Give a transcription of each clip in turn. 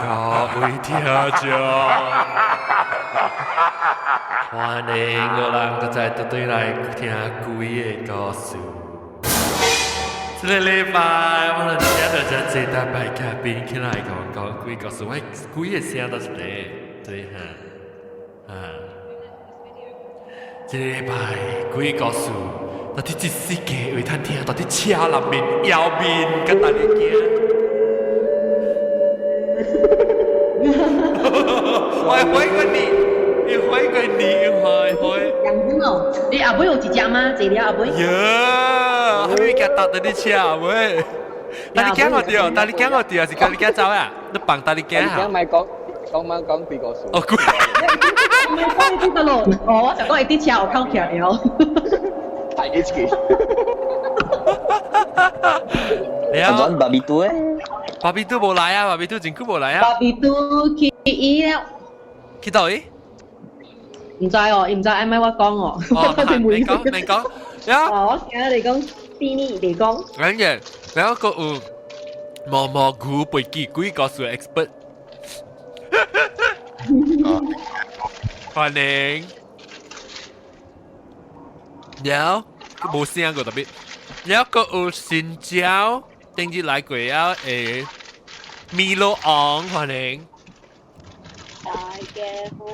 各位聽眾，歡迎我人閣再倒轉來聽鬼的故事。這个禮拜我們請到遮濟特別嘉賓起來講講鬼故事，我鬼的聲都是咧，對哈，啊，這个禮拜鬼故事，到底這世界會通聽到底車內面、腰面，佮大家驚。我會回過你，你回過你，會會。楊子哦，你阿妹有一隻嗎？這了阿妹。呀，還沒給搭到你車阿妹。但你驚我掉，但你驚我掉，是講你驚走啊？你放但你驚啊？咪講講乜講鬼故事？哦，鬼。唔係講呢個咯，哦，我就講伊佇車有扣起來了。大一個。了。阮爸比拄誒？爸比拄無來啊，爸比拄真久無來啊。爸比拄去醫了。去佗位？毋知哦，伊毋知愛咪我講哦。哦，你講，你講。哦，我聽你講，秘密你講。跟住，然後個有毛毛菇飛機鬼故事 expert。歡迎。了，無聲個特別。了個有新椒，頂日來過啊，誒，米洛昂歡迎。大家好。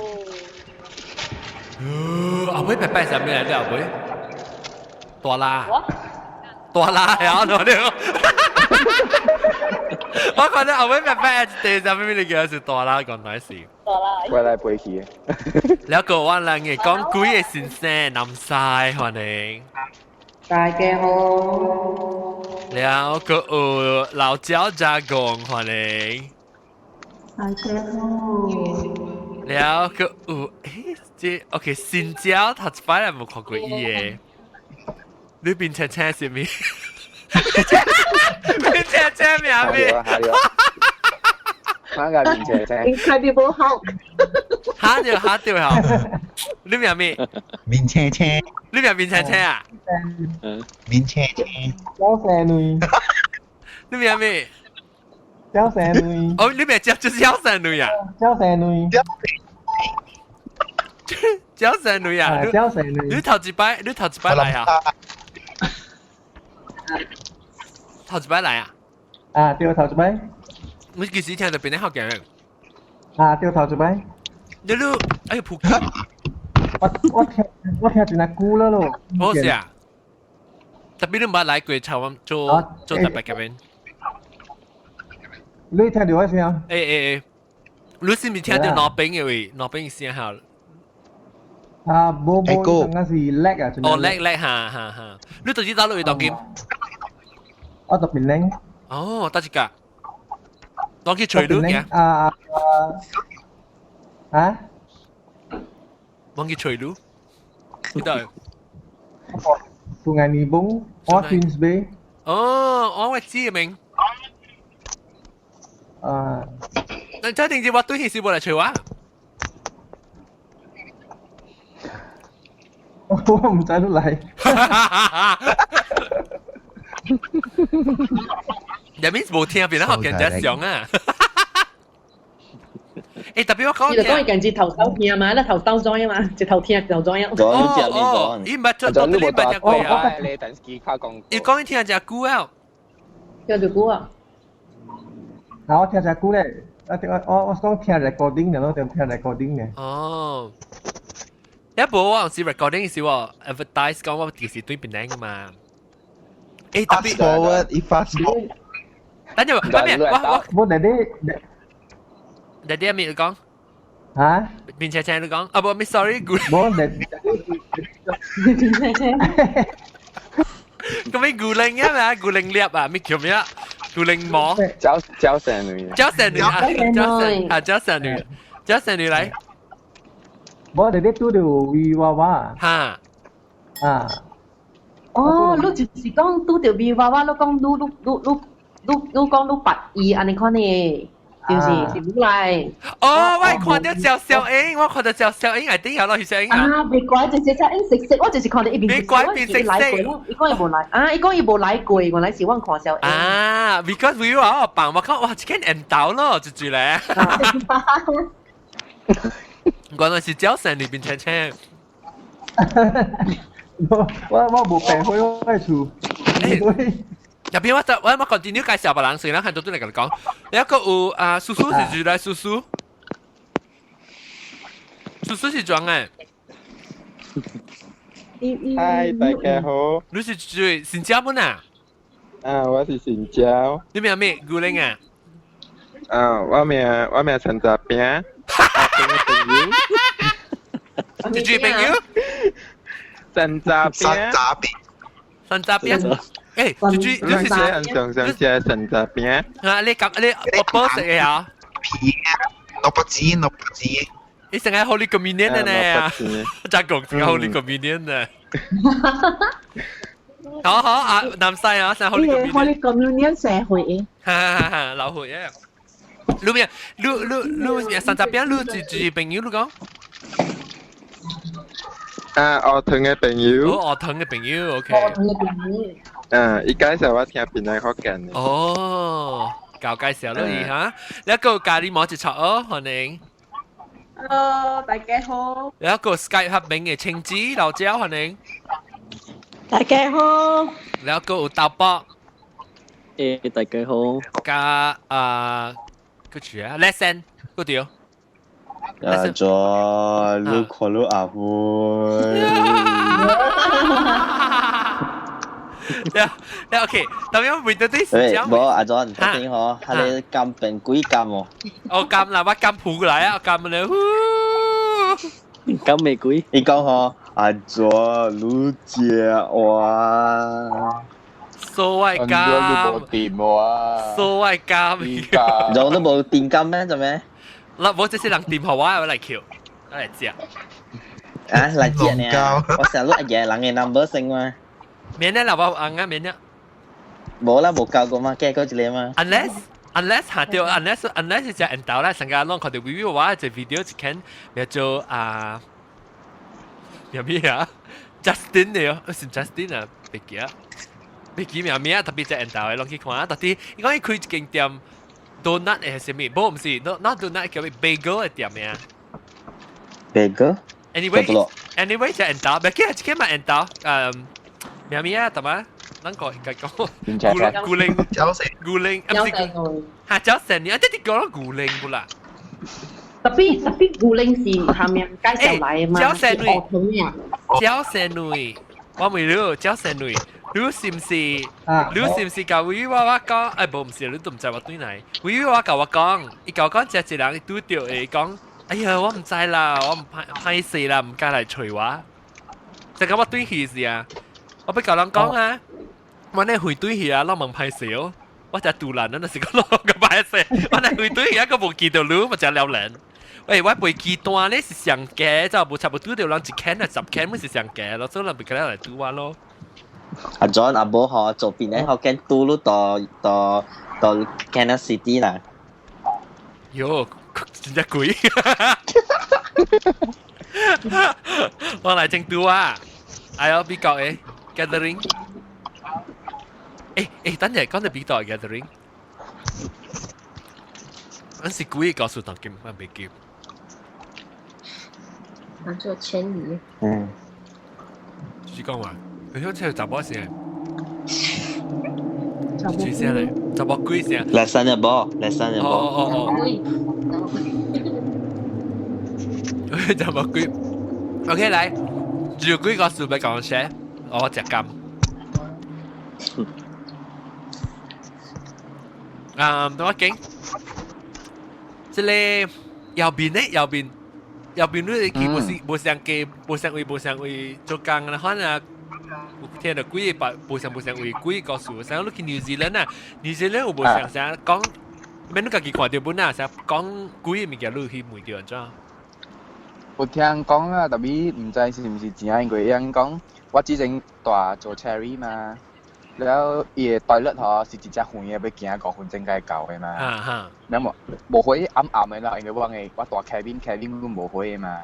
哦，阿妹拜拜啥物來著？阿妹？大啦。大啦呀！我對。我看到阿妹拜拜一地啥物物件是大啦，講乃是。大啦。過來陪去。了個我人嘅講鬼的先生南西歡迎。大家好。了個有老椒加工歡迎。大家好。了個有，誒，這 OK 新椒頭一擺也無看過伊的。你變青青是咪？變青青名咩？哪個變青青？Incredible Hulk。嚇掉嚇掉嚇！你名咩？面青青。你名面青青啊？面青青。小蛇女。你名咩？小蛇女。哦，你名叫就是小蛇女啊？小蛇女。小蛇女啊？小蛇女。你頭一擺，你頭一擺來啊？頭一擺來啊？啊，對，頭一擺。你幾時聽到邊個好講？啊，對，頭一擺。你你哎呀，撲街！我聽真係久了咯。哦是啊，特別你毋捌來過台灣做做特別嘉賓。你聽到我聲？欸欸欸，你是毋是聽到那邊的位？那邊的聲哈？啊，無無，應該是叻啊！哦，叻叻哈哈哈！你到底走落去當今？我到檳城。哦，佗一個？當去揣你嘅？啊啊啊！忘記揣你？你到？ Sungai Nibong，我 Queens Bay。哦，我知明。啊。那這定是我對起是無來揣我？我毋知你來。入面無聽別人學人家上啊！欸，特別我講，你就講伊近日頭手聽嘛，你頭兜轉嘛，一頭聽一頭轉。哦哦，伊毋捌做，到底你捌食過啊？你電視機較講。伊講伊聽誠久啊。聽誠久啊？啊，我聽誠久咧，啊，我講聽 recording 嘅咯，聽 recording 嘅。哦。一無我有時 recording 時我 advertise 講我電視對邊頂嘛。欸，特別 forward，一 fast forward。等陣，等陣，我我弟弟。弟弟咪你講？嚇？面青青你講？啊不，咪 sorry，冇弟弟。面青青。咁咪古靈啊嘛，古靈粒啊，咪叫咩啊？古靈魔。焦焦神女。焦神女啊，焦神啊，焦神女，焦神女來。我弟弟拄著威娃娃。嚇。啊。哦，你就是講拄著威娃娃，你講你你你你你你講你捌伊按呢款的。就是是你來。哦，我看到趙小英，我看到趙小英係點有咯，小英啊，別怪，就是小英食食，我就是看到一邊別怪變食食，伊講伊無來，啊，伊講伊無來過，原來是我看小英。啊，because we 我扮我講哇，這間緣投咯，就住咧。原來是趙小裏邊青青。我無病去我喺厝。入邊我就我我 continue 介紹別人先啦，看到對嚟同你講，有一個有啊，叔叔是住來叔叔，叔叔是裝嘅。嗨，大家好。你是住新加坡啊？啊，我是新椒。你名咩？古靈啊？啊，我名陳澤平。阿朋友。你住朋友？陳澤平。陳澤平。陳澤平。誒，住住你是常常食陳澤平。啊，你咁你我包食嘅啊？皮啊，萝卜子，萝卜子。你成日 Holy Communion 呢？真講成日 Holy Communion 呢？好好啊，南西啊，成日 Holy Communion。 Holy Communion 社會嘅。哈哈哈，老會嘅。你咩？你你你三十邊？你住住朋友你講？啊，學堂嘅朋友。哦，學堂嘅朋友，OK。學堂嘅朋友。嗯，伊介紹我聽檳榔福建嘅。哦，搞介紹咯，伊哈。你一個咖喱毛一撮哦，歡迎。 Hello，大家好。有一個 Skype 合名嘅青子老椒，歡迎。大家好。有一個有豆卜。誒，大家好。加啊，個住啊，lesson 個對。阿 John，你看你阿妹。對，OK，咁樣回到啲時間。無阿 John，頭先嗬，佢哋金變鬼金哦。我金啦，我金鋪過來啊，金咧。金未鬼？伊講嗬，阿 John，你食哇。所謂金，無掂哇。所謂金，仲都無電金咩？做咩？嗱，我這是人掂好我，我來扣，我來接。啊，來接呢？我成日錄嘢，人嘅 number 先嘛。免啦，我按啊免啦。無啦，無交過嘛，計過一個嘛。 Unless 下掉，unless 是只人豆啦，成個攏看到微微話隻 video 一看，叫做啊，叫咩啊？Justin 嘅，是 Justin 啊，別記啊，別記名名啊，特別隻人豆嘅攏去看，特別伊講伊開一間店，donut 係啥物？無毋是，not donut 叫咩 bagel 嘅店名。 Bagel。 Anyway，anyway 隻人豆，別記啊，這間嘛人豆，嗯。名咩啊？大媽，咱個應該講古靈古靈，唔是嚇招神你啊！這啲講古靈不啦？特別特別古靈是下面介紹來的嘛？招神女，招神女，我問你，招神女，你是唔是？你是唔是教維我我講？哎，無唔是，你都唔知我對來。維我教我講，伊教我講，這一人拄著會講，哎呀，我唔知啦，我唔歹歹勢啦，唔敢來揣我。就咁我對去是啊。我不教人講啊，我呢回對去啊，攏問歹勢哦。我就杜蘭，那是講攏個歹勢。我呢回對去啊，個無記到路，我就了人。喂，我背記單咧是上價，就無差不多拄到人一間啊，十間咪是上價咯，所以人袂記得來拄我咯。阿 John 阿無嗬，做邊咧，學緊拄路到到到 Kansas City 啦。喲，真正貴。我來成都啊，哎喲，比較誒。Gathering，誒誒，等陣講到比較 gathering，我是故意告訴當今，我未記。當做遷移。嗯。就是講話，佢想出查某聲，幾聲咧？查某幾聲？來三日無，來三日無。哦哦哦。查某幾？OK，來，就幾個事要講先。我食甘。啊，等我講，這個右邊咧，右邊，右邊你去無是無相加，無相位，無相位做工啦，反正有聽到幾個無相無相位幾個故事，像你去 New Zealand 啊，New Zealand 有無相啥講，免你家己看到本啊，啥講幾個物件你去問著按怎？有聽講啊，特別毋知是毋是真，因為伊講。我之前大做 cherry 嘛，了伊个 toilet 吼是一隻遠的，欲行5分鐘才會到的嘛。哈哈。了無無火暗暗的啦，因為我的我蹛 cabin 阮無火的嘛。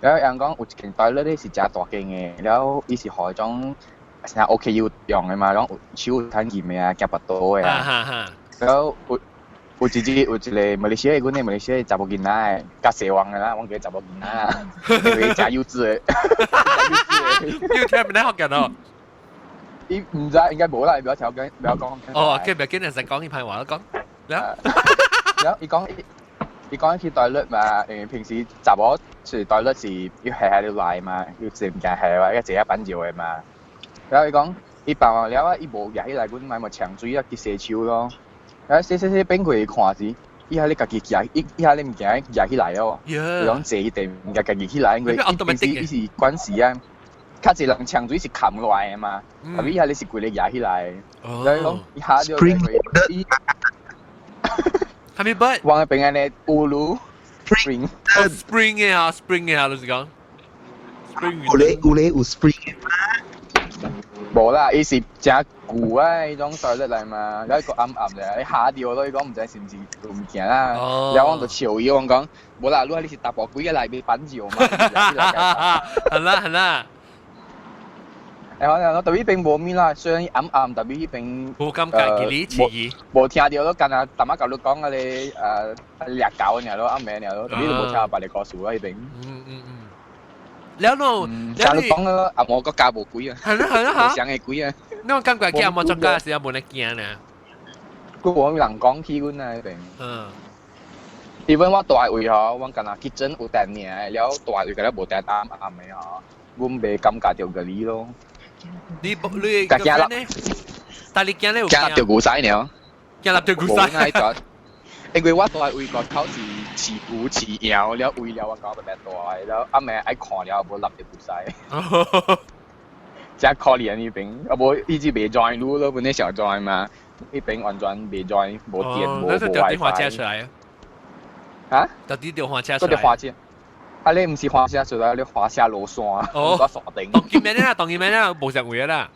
了人講有一間 toilet 咧是誠大間的，了伊是予彼種啥 OKU 用的嘛，攏有手有趁鹽的啊，夾腹肚的啊。哈哈。了有一日有一個馬來西亞，阮的馬來西亞查某囡仔的，較細王的啦，阮叫查某囡仔啦，因為誠幼稚的，誠幼稚的。要聽唔聽學緊哦？伊毋知應該無啦，伊不要調講，不要講。哦，佢唔要緊，人實講伊歹話都講。了，了，伊講去 toilet 嘛，因為平時查某去 toilet 是要下下來嘛，要坐物件下嘛，要坐下板尿的嘛。然後伊講，伊辦完了啊，伊無舉起來，阮嘛嘛搶水啊去洗手咯。然後洗洗洗變過去看時，伊遐咧家己舉，伊遐咧物件舉起來哦。伊講坐伊地物件家己起來，因為伊平時伊是慣時啊。較濟人搶水是冚落來的嘛，特別伊遐咧是規个舉起來。然後講伊下就伊，係咪 bird？往那邊安尼烏魯 spring。 spring 嘅嚇，spring 嘅嚇，老實講。spring 有咧有咧有 spring 嘅嘛？無啦，伊是誠舊啊，彼種 toilet 來嘛，了伊個暗暗咧，你嚇著咯，伊講毋知是毋是有物件啦。了我就笑伊，我講無啦，你是查埔鬼來欲反尿嘛？係啦係啦。欸，我特別彼邊無物啦，雖然暗暗，特別彼邊無感覺，佢你遲疑。無聽著咯，干焦淡仔共你講彼个掠狗爾咯，暗暝爾咯，特別都無聽到別个故事啊，彼邊。了咯，聽你講咯，阿摩國家無鬼啊。係咯係咯嚇。無啥个鬼啊。你有感覺去阿摩國家時候無咧驚呢？佫無人講起阮啊，彼邊。Even 我蹛的位吼，阮干焦 kitchen 有電爾，了蹛的位敢若無電暗暗的吼，阮袂感覺著個你咯。你你個 friend 呢？但你驚咧有驚著牛屎爾。驚立著牛屎。因為我蹛的位個口是飼牛飼羊，了為了我搞特別大，了暗暝愛看了無立著牛屎。誠可憐彼邊，啊無伊只袂 join 路咯，本來想 join 嘛，彼邊完全袂 join，無電無無 WiFi。電車出來啊？到底電話車出來？嗰條花車，啊你毋是花車出來，你花車落山，哦，山頂。當見面啦，當見面啦，無上位啦。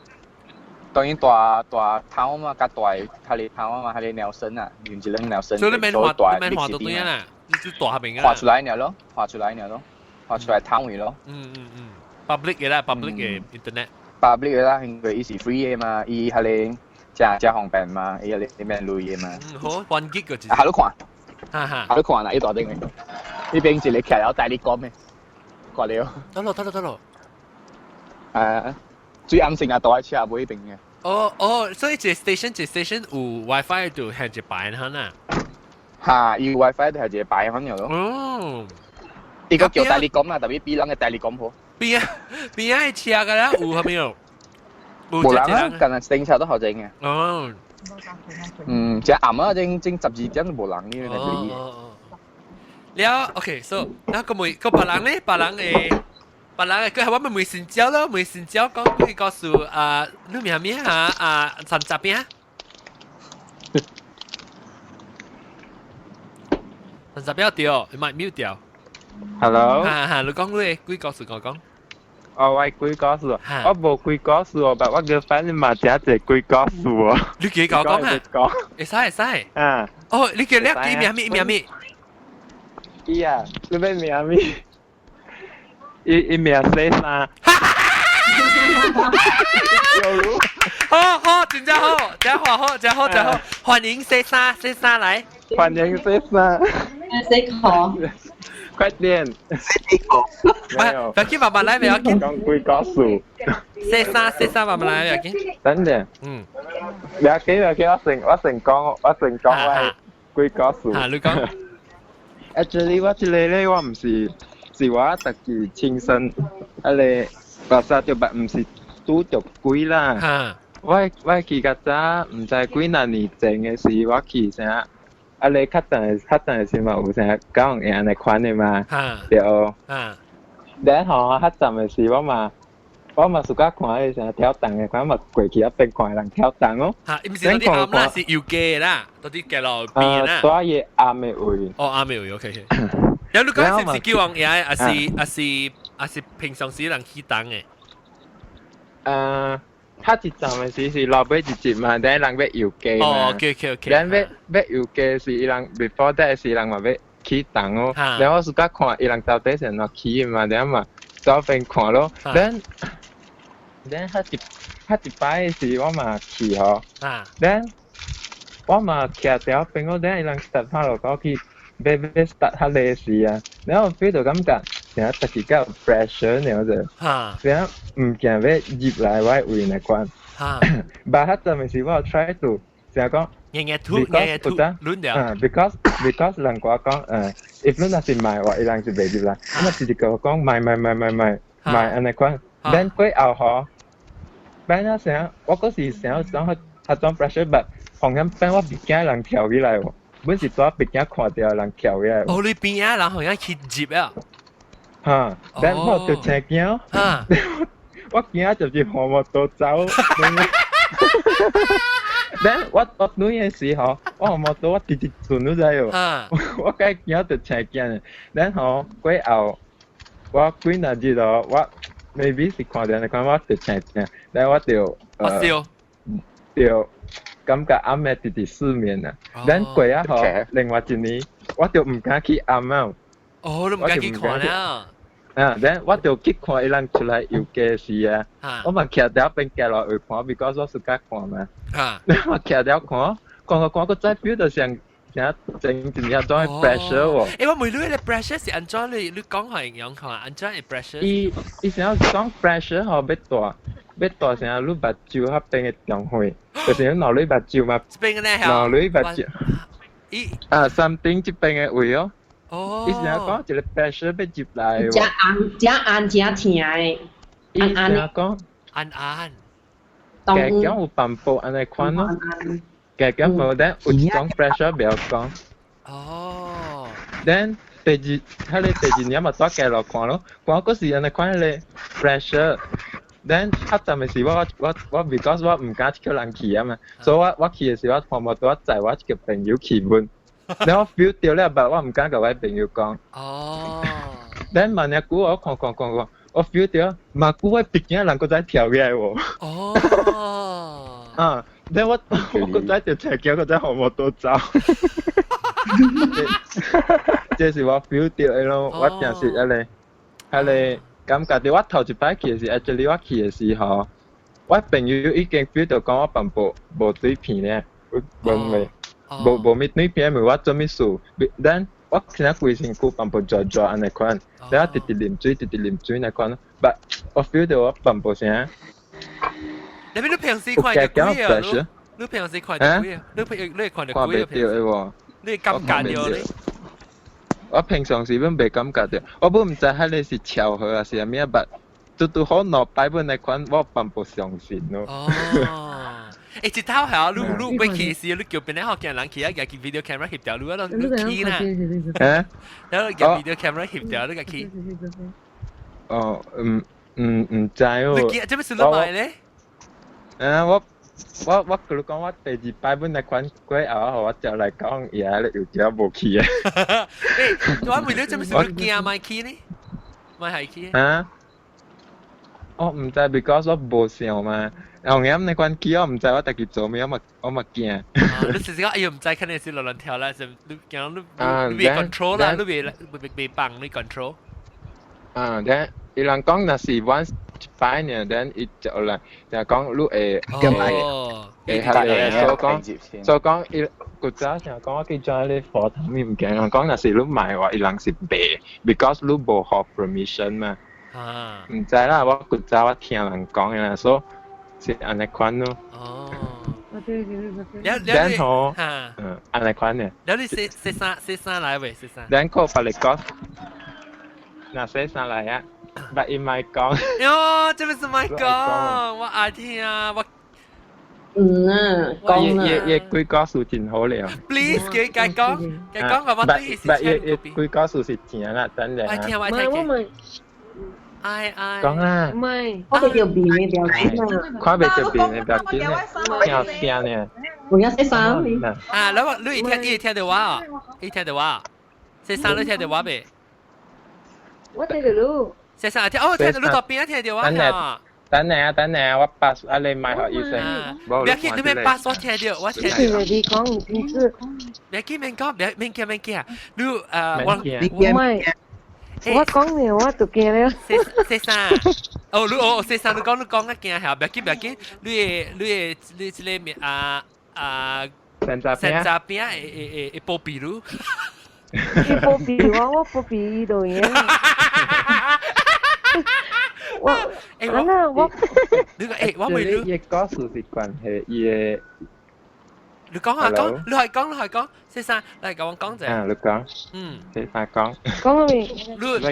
當然大大頭嘛，較大，彼个頭嘛，彼个鳥身啊，用一兩鳥身。所以你免畫，你免畫到對啦，你就大下面啊。畫出來爾咯，畫出來爾咯，畫出來攤位咯。嗯嗯嗯，public 嘅啦，public 嘅 internet。 public 嘅啦，因為伊是 free 嘅嘛，伊彼个誠誠方便嘛，伊彼个免錢嘅嘛。嗯，好，1 gig 個。啊，你看，哈哈，啊，你看啦，伊大頂嘅，彼邊一个徛了帶你講嘅，看了。得咯得咯得咯。啊，最暗性啊，蹛佇車尾邊嘅。哦哦，所以一個 station 一個 station 有 WiFi 就係一排哈啦。哈，伊 WiFi 就係一個排可能咯。哦。伊個叫代理講啦，特別比人嘅代理講好。邊啊邊啊，車個啦，有係沒有？無人啊，近日停車都好靜嘅。哦。嗯，這暗啊，正正12點都無人呢，哦哦。了，OK，so，那個問個別人咧，別人嘅。別人嘅佢係我咪問新椒咯，問新椒講佢告訴啊，你名咩啊？啊，陳澤邊啊？陳澤邊掉，你咪 mute 掉。 Hello。哈哈，你講你幾故事我講。哦，我鬼故事，我無鬼故事哦，但我 girlfriend 嘛誠濟鬼故事哦。你記我講啊？講。會使會使。啊。哦，你叫你記名咩名咩？伊啊，你欲名咩？伊伊名洗衫。好好，真正好，真好好，真好真好，歡迎洗衫洗衫來。歡迎洗衫。洗褲。快點！唔係，不要緊，慢慢來，不要緊。講鬼故事。洗衫洗衫，慢慢來，不要緊。等陣。嗯。不要緊，不要緊，我先講，我先講我鬼故事。啊，你講。 Actually，我這個咧，我毋是是我自己親身，彼個目屎著捌，毋是拄著鬼啦。我記較早，毋知幾若年前的時，我去啥？啊！你較早的時嘛有啥講會按呢款的嘛？對。然後較早的時，我嘛暑假看彼啥跳動的，款嘛過去遐邊看人跳動哦。嚇！伊毋是佇暗啦，是油街啦，佇街路邊啦。蹛伊暗的位。哦，暗的位，OK。了你講是毋是叫王爺，抑是抑是抑是平常時人起動的？啊，較一站的時是落尾一集嘛，等人欲遊街嘛。哦，OK OK OK。咱欲欲遊街時，伊人 before that 時人嘛欲起動哦。然後我 suka 看伊人到底是按怎起的嘛，然後嘛走邊看咯。Then 較一擺的時，我嘛去吼。Then 我嘛徛佇邊我等伊人 start 拍落講去，欲欲 start 較禮時啊，然後我 feel 到感覺成日特別較有 pressure 爾就，成日毋驚欲入來我的位那款。但彼陣時我有 try to 成日講。硬硬吐，硬硬吐，亂掉。啊，because 人我講，if 你若是賣話，伊人是袂入來。咁啊，直直甲我講賣賣賣賣賣賣按呢款。then 過後吼，變啊成，我嗰時想講較較種 pressure，but 風險變我袂驚人跳起來喎。本是蹛別驚看著人跳起來。哦，你邊仔人好像去入啊？哈，then 我就真驚。我驚就是看摩托走。then 我女的時候，我摩托我直直轉你知無？我該驚就真驚。then 吼過後，我幾若日咯，我 maybe 是看著你看我就真驚，then 我就就感覺暗暝直直失眠啊。then 過啊吼，另外一年我就毋敢去暗啊。哦，你毋敢去看了？啊，then 我就去看伊人出來遊街時啊，我嘛徛佇邊行落去看，because 我 suka 看嘛。我徛佇看，看看看，閣再 feel 到像像整一下種 pressure 喎。欸，我問你，個 pressure 是按怎你講係形容看，按怎的 pressure？伊伊想講 pressure 吼，欲大欲大成你目睭彼邊的中血，就是你腦裏目睭嘛。這邊的腦裏目睭。伊啊，something 這邊的位哦。哦。伊想講一個 pressure 欲入來。真按真按真疼的。伊想講。按按。加減有淡薄按呢款咯。加減無，then 有一種 pressure 袂曉講。哦。 then 第二，彼个第二年嘛蹛加落看咯，看閣是按呢款彼个 pressure。then 較陣的時我我我 because 我毋敢叫人去啊嘛，所以我我去的時我看無拄仔載我一個朋友去問，然後我 feel 著了，但我毋敢共我朋友講。哦。 then 慢仔久我看看看看，我 feel 著嘛久我畢竟人閣再跳起來喎。哦。啊，then 我我閣再就斜橋，閣再予摩托走。這是我 feel 著的咯，我定是按呢，彼个感覺著我頭一擺去的時，actually 我去的時候，我朋友已經 feel 到講我淡薄無水片咧，無未無無物水片，問我做物事，then 我現在規身軀淡薄熱熱按呢款，然後直直啉水，直直啉水那款，but 我 feel 到我淡薄啥。你你平時看著鬼啊？你平時看著鬼啊？你平你看著鬼啊？看袂著的喎。你感覺著咧？我平常時本袂感覺著，我本毋知彼个是巧合還是啥物啊，but 拄拄好兩擺本來款，我半部相信咯。哦，欸，一頭係啊，你你欲去時，你叫邊個學見人去啊？共 video camera 翕著你啊，你去啦。欸？然後共 video camera 翕著你共去。哦，毋毋毋知哦。你記，這欲是你買咧？啊，我我我佮你講，我第二擺本來款過後，我就來講，伊啊，有只無去啊。欸，我問你，這欲是你驚莫去呢？莫係去？啊？我毋知，because 我無想嘛。後日那款去，我毋知我家己做咩，我嘛我嘛驚。你是講哎喲，毋知肯定是亂亂跳啦，是你驚你你袂 control 啦，你袂袂袂放你 control。啊，then 伊人講若是 once 一擺爾，then 伊就來就講你會會彼个，所以講所以講伊古早想講我去做彼个佛堂物件，人講若是你買話，伊人是袂，because 你無予 permission 嘛。啊。毋知啦，我古早我聽人講的啦，所以是按呢款咯。哦。然後，嗯，按呢款的。了你洗洗衫洗衫來未？洗衫。然後別個講，若洗衫來啊，但伊莫講。喲，這欲是莫講，我愛聽啊，我。嗯啊，講啊。伊伊鬼故事真好了。 Please，給解講，解講個我對伊是伊伊鬼故事是正啦，真的。愛聽，我聽。我問。愛愛。講啦。唔係。看袂著面的不要緊啊。看袂著面的不要緊啊，聽聲呢。我要洗衫呢。啊，你話你會聽，伊會聽著我哦，伊聽著我，洗衫你聽著我未？我聽著你。洗衫聽，哦，聽著你到邊啊聽著我啊。等下等下，我 pass 啊你麥學醫生。別緊，你免 pass 我聽到，我聽到。你講清楚。別緊，免講，別免驚免驚。你我唔係，我講了我就驚了。先生，哦，你哦，先生，你講你講啊驚嚇，別緊別緊，你的你的你這個名啊啊，山楂山楂餅會會會會保庇你。伊保庇我，我保庇伊就贏。我，欸，我我，你個欸，我問你，伊個故事是關係伊個。你講啊講，你係講你係講，先生嚟甲我講者。啊，你講。嗯。先生講。講咩？你你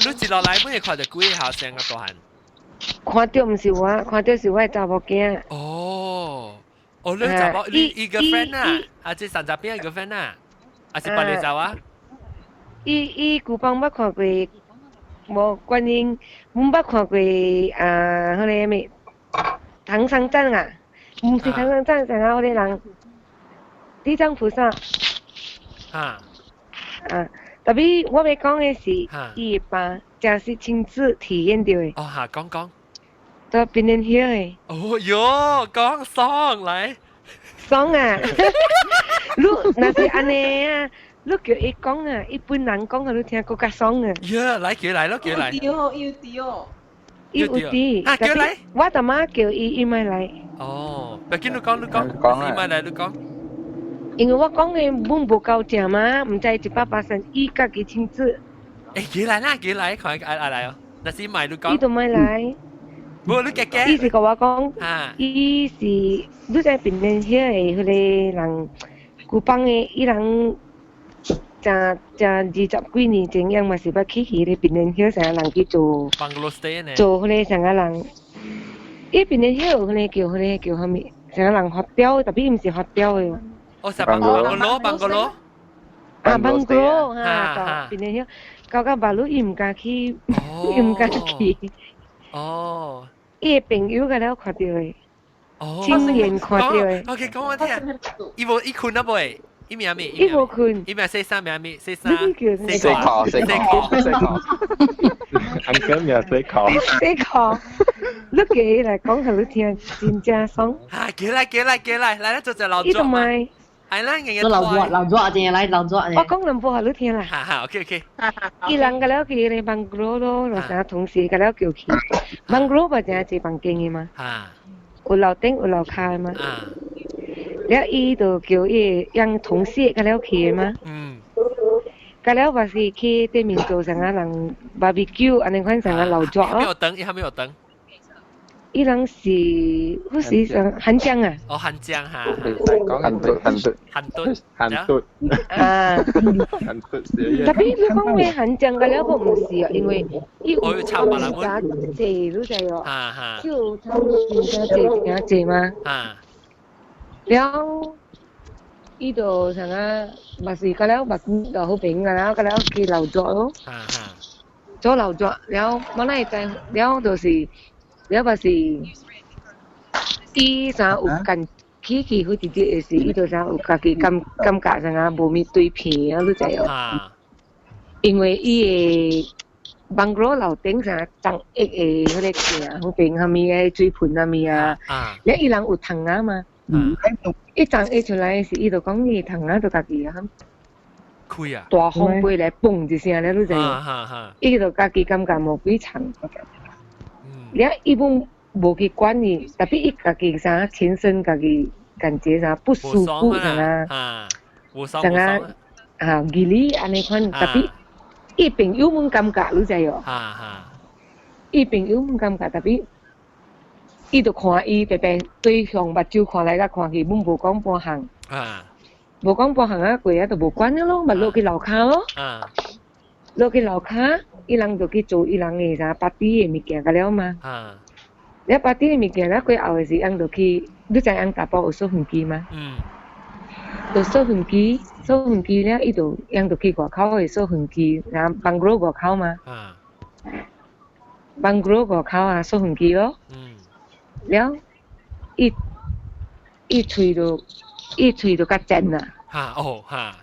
你接落來，本日看著幾個後生啊大漢？看著毋是我，看著是我的查某囝。哦，哦，你查某，你伊個 friend 啊？啊，這山楂餅伊個 friend 啊？還是別个查啊？伊伊舊幫捌看過，無觀音，阮捌看過啊，彼个咩？唐三藏啊，毋是唐三藏，啥個彼個人？地藏菩薩。啊。啊，特別我欲講的是，伊的爸真是親自體驗著的。哦，哈，講講。在變年曉的。哦喲，講爽來。爽啊！你若是按呢啊，你叫伊講啊，一般人講啊，你聽閣較爽啊。呀，來叫來咯，叫來。有哦，有啲哦。伊有啲。啊，叫來。我阿媽叫伊，伊莫來。哦，別緊你講，你講，講啊，伊莫來，你講。因為我講的阮無夠正嘛，毋知100%，伊家己親自。欸，叫來啦，叫來，看愛來哦。若是莫你講。伊都莫來。無你家己。伊是共我講，伊是你知變年曉的彼个人，古幫的，伊人誠誠20幾年前，伊嘛是捌去彼个變年曉啥人去做。 Bungalow stay 呢？做彼个啥個人？伊變年曉彼個叫彼個叫啥物？啥人發雕，特別伊毋是發雕的。哦，是 bungalow，bungalow。啊，bungalow 哈，變年曉，搞到馬路伊毋敢去，伊毋敢去。哦。伊的朋友共了看著的。哦。親眼看著的。 OK，講我聽。伊無伊睏啊未？伊名咩？伊無睏。伊名細三名咩？細三。細殼，細殼，細殼。安哥名細殼。細殼，你叫伊來講，予你聽，真正爽。啊，叫來叫來叫來，來咱做隻老伊都莫。係啦，日日做老熱老熱正來老熱。我講兩步予你聽啦。哈哈，OK OK。伊人共了去咧 bungalow 咯，就啥同事共了叫去。bungalow 嘛正濟房間的嘛。有樓頂有樓跤的嘛。了伊就叫伊讓同事共了去的嘛。共了嘛是去對面做啥個人 barbecue，按呢款啥個老熱咯。伊有燈，伊還沒有燈。伊人是，彼時上韓江啊。哦，韓江哈。韓敦，韓敦，韓敦，韓敦。啊。韓敦。特別你講話韓江個了個毋是啊，因為伊有差別真濟，你知哦。哈哈。就差真濟真濟嘛。啊。了，伊就啥個，嘛是個了，嘛就好朋友了，個了去老作咯。哈哈。做老作了，我哪會知？了就是。了嘛是，伊啥有感起起伏直直的時，伊就啥有家己感感覺啥無物對片啊，你知哦？因為伊的 bungalow 樓頂啥長一的彼個鏡，彼邊啥物的水盆啥物啊，了伊人有窗仔嘛？一長一出來時，伊就講伊窗仔就家己啊，開啊！大風飛來嘣一聲咧，你知無？伊就家己感覺無幾長。了，伊本無去管伊，特別伊家己啥親身家己感覺啥不舒服啥啊，啥啊，義理按呢款，特別伊朋友們感覺你知哦？伊朋友們感覺特別，伊就看伊白白對向目睭看來佮看去，阮無講半項。無講半項啊，過啊就無管了咯，嘛落去樓跤咯。落去樓跤。伊人就去做伊人的啥 party 的物件個了嘛。了 party 的物件了過後的時，𪜶就去，你知𪜶查埔有掃園機嗎？嗯。就掃園機，掃園機了，伊就𪜶就去外口的掃園機，然後 bungalow 外口嘛。Bungalow 外口啊，掃園機咯。了，伊伊喙就伊喙就較尖啦。哈哦哈，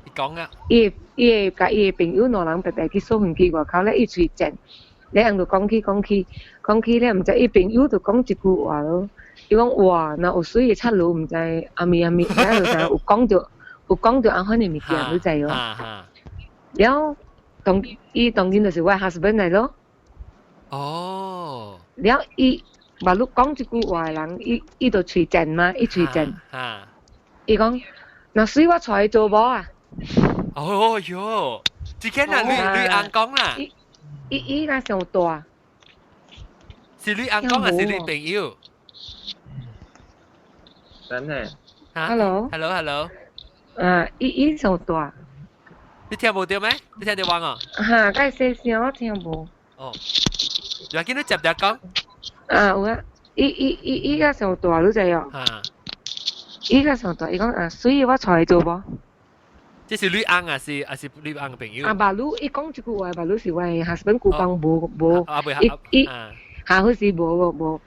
伊講啊。伊伊會共伊的朋友兩人白白去掃園機外口咧，伊喙尖，你人就講起講起講起咧，毋知伊朋友就講一句話咯。伊講哇，若有水的出爐，毋知阿咪阿咪，然後就有講著按款的物件，你知哦。然後當伊當今就是我 husband 來咯。哦。然後伊嘛，你講一句話的人，伊就喙賤嘛，伊喙賤。伊講，若水我帶伊做無啊？哦喲，這個若你翁講啦。伊若上大。是你翁講還是你朋友？真係。 Hello。 Hello，Hello。啊，伊上大。你聽無著咩？你聽著我啊？哈，較細聲，我聽無。哦。要緊你接著講。啊，有啊，伊較上大，你知哦？啊。伊較上大，伊講啊，所以我帶伊做無。這是你翁還是你翁的朋友？啊，馬路伊講這句話，馬路是我的 husband 古講無無，伊伊下好是無無無。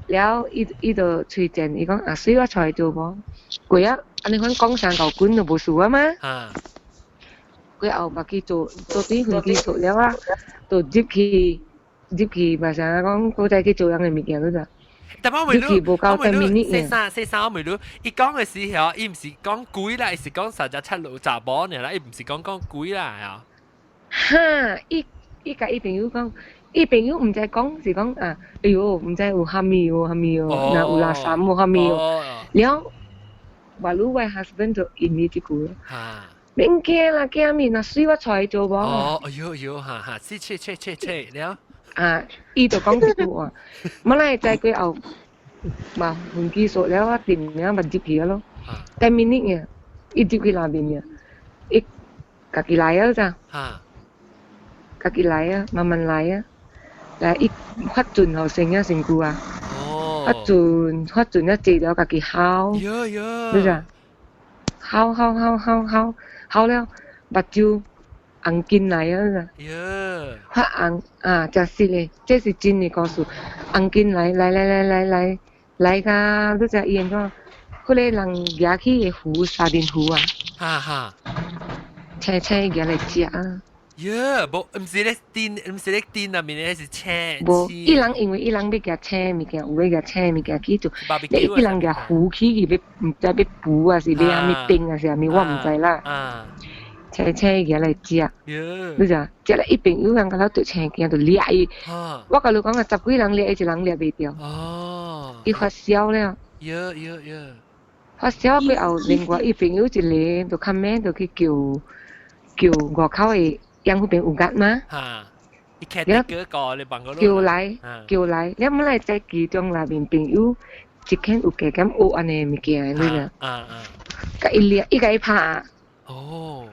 了，伊就喙賤，伊講啊，所以我帶伊做無。過啊，按呢款講三舊滾就無事啊嘛。過後嘛去做做啲飛機做了啊，就入去嘛啥講，閣再去做人的物件，你知。但我問你，我問你，先生先生，我問你，伊講的時候，伊毋是講鬼啦，伊是講實在出路查某爾啦，伊毋是講講鬼啦，啊。哈！伊共伊朋友講，伊朋友毋知講是講啊，哎喲，毋知有蝦米哦，蝦米哦，若有垃圾無蝦米哦。了，話你我 husband 就應伊這句。免驚啦，驚咩？若水我帶伊做無。哦，哎喲喲，哈哈，是切切切切了。啊！伊就講這句話，我來知過後，嘛飛機煞了，我定了嘛入去咯。10 minute 嘅，伊入去內面嘅，伊家己來啊咋？家己來啊，慢慢來啊。來，伊發盡予身啊身軀啊。發盡發盡啊，坐了家己哭。喲喲。你知？哭哭哭哭哭哭了，目睭紅筋來啊！發紅啊，真實的，這是真的故事。紅筋來來來來來來來甲，你知伊按怎？彼個人舉起的符沙面符啊！哈哈，青青舉來食啊！喲，無，毋是咧釘，毋是咧釘內面咧是青。無，伊人因為伊人欲舉青物件，有欲舉青物件去做，伊人舉符起去欲，毋知欲符啊，是欲啥物釘啊，是啥物，我毋知啦。青青舉來食，你知？食了伊朋友人共了著青驚，就掠伊。我共你講啊，十幾人掠伊，一人掠袂著。哦。伊發燒了。喲喲喲。發燒過後，另外伊朋友一個就較免就去叫叫外口的養護邊有壓嗎？哈。伊開得個你幫叫來叫來，你們來在其中內面朋友一間有加減學按呢物件，你知？啊啊。共伊掠，伊共伊拍。哦。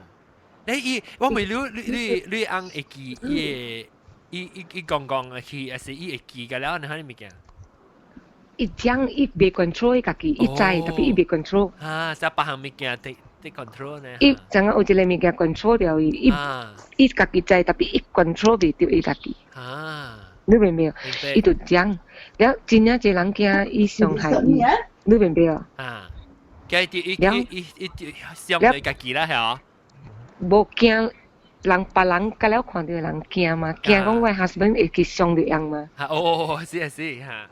你伊，我問你翁會記伊會，伊講講去，還是伊會記個了？你啥物件？伊講伊袂 control 伊家己，伊知，特別伊袂 control。啊，這別項物件得 control 呢？伊知影有一個物件 control 著伊，伊家己知，特別伊 control 袂著伊家己。啊！你明白？伊就講，了真正濟人驚伊傷害伊，你明白？啊！驚伊伊伊伊傷害家己啦，係無驚人，別人佮了看著人驚嘛，驚講我 husband 會去傷著人嘛。哦，是啊是哈。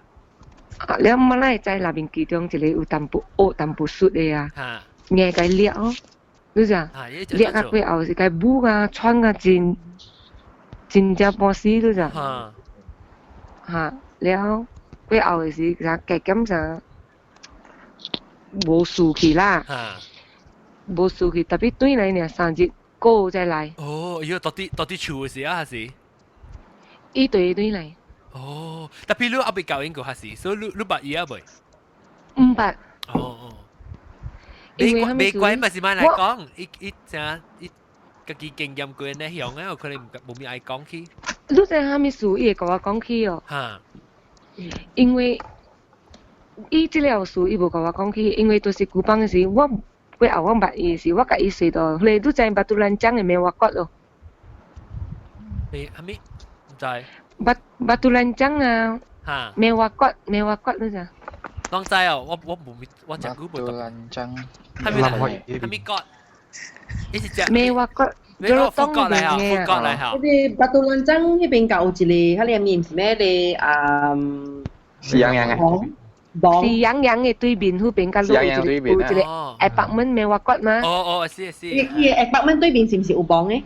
啊，了我來知內面其中一個有淡薄學淡薄術的啊，硬共掠哦，你知？掠啊過後是共舞啊、喘啊，真真正半死，你知？哈，了過後的時，啥加減啥無事去啦。無事去，特別轉來爾3日過再來。哦，伊到底厝的時啊，還是？伊對轉來。哦，特別你猶未交應過還是，所以你捌伊啊未？毋捌。哦哦。未怪嘛是莫來講，伊伊正伊家己經驗過呢，向啊，有可能無咪愛講起。你知啥物事？伊會共我講起哦。哈。因為伊這個事，伊無共我講起，因為就是古板的時，我。過後我捌伊時，我共伊說到，彼個你知捌拄咱講的梅瓦國咯？欸，啥物？毋知。捌拄咱講啊？哈。梅瓦國，梅瓦國你知？攏知哦，我無我食久無。捌拄咱講。啥物？啥物國？伊是食。梅瓦國。你個富國嚟嚇，富國嚟嚇。嗰啲 Batu Lanjang 彼邊有一個，彼個名是咩咧？啊，喜洋洋啊！喜洋洋的對面，彼邊佮有一個有一個 apartment 咩話骨嘛？哦哦，是是。伊個 apartment 對面是毋是有房的？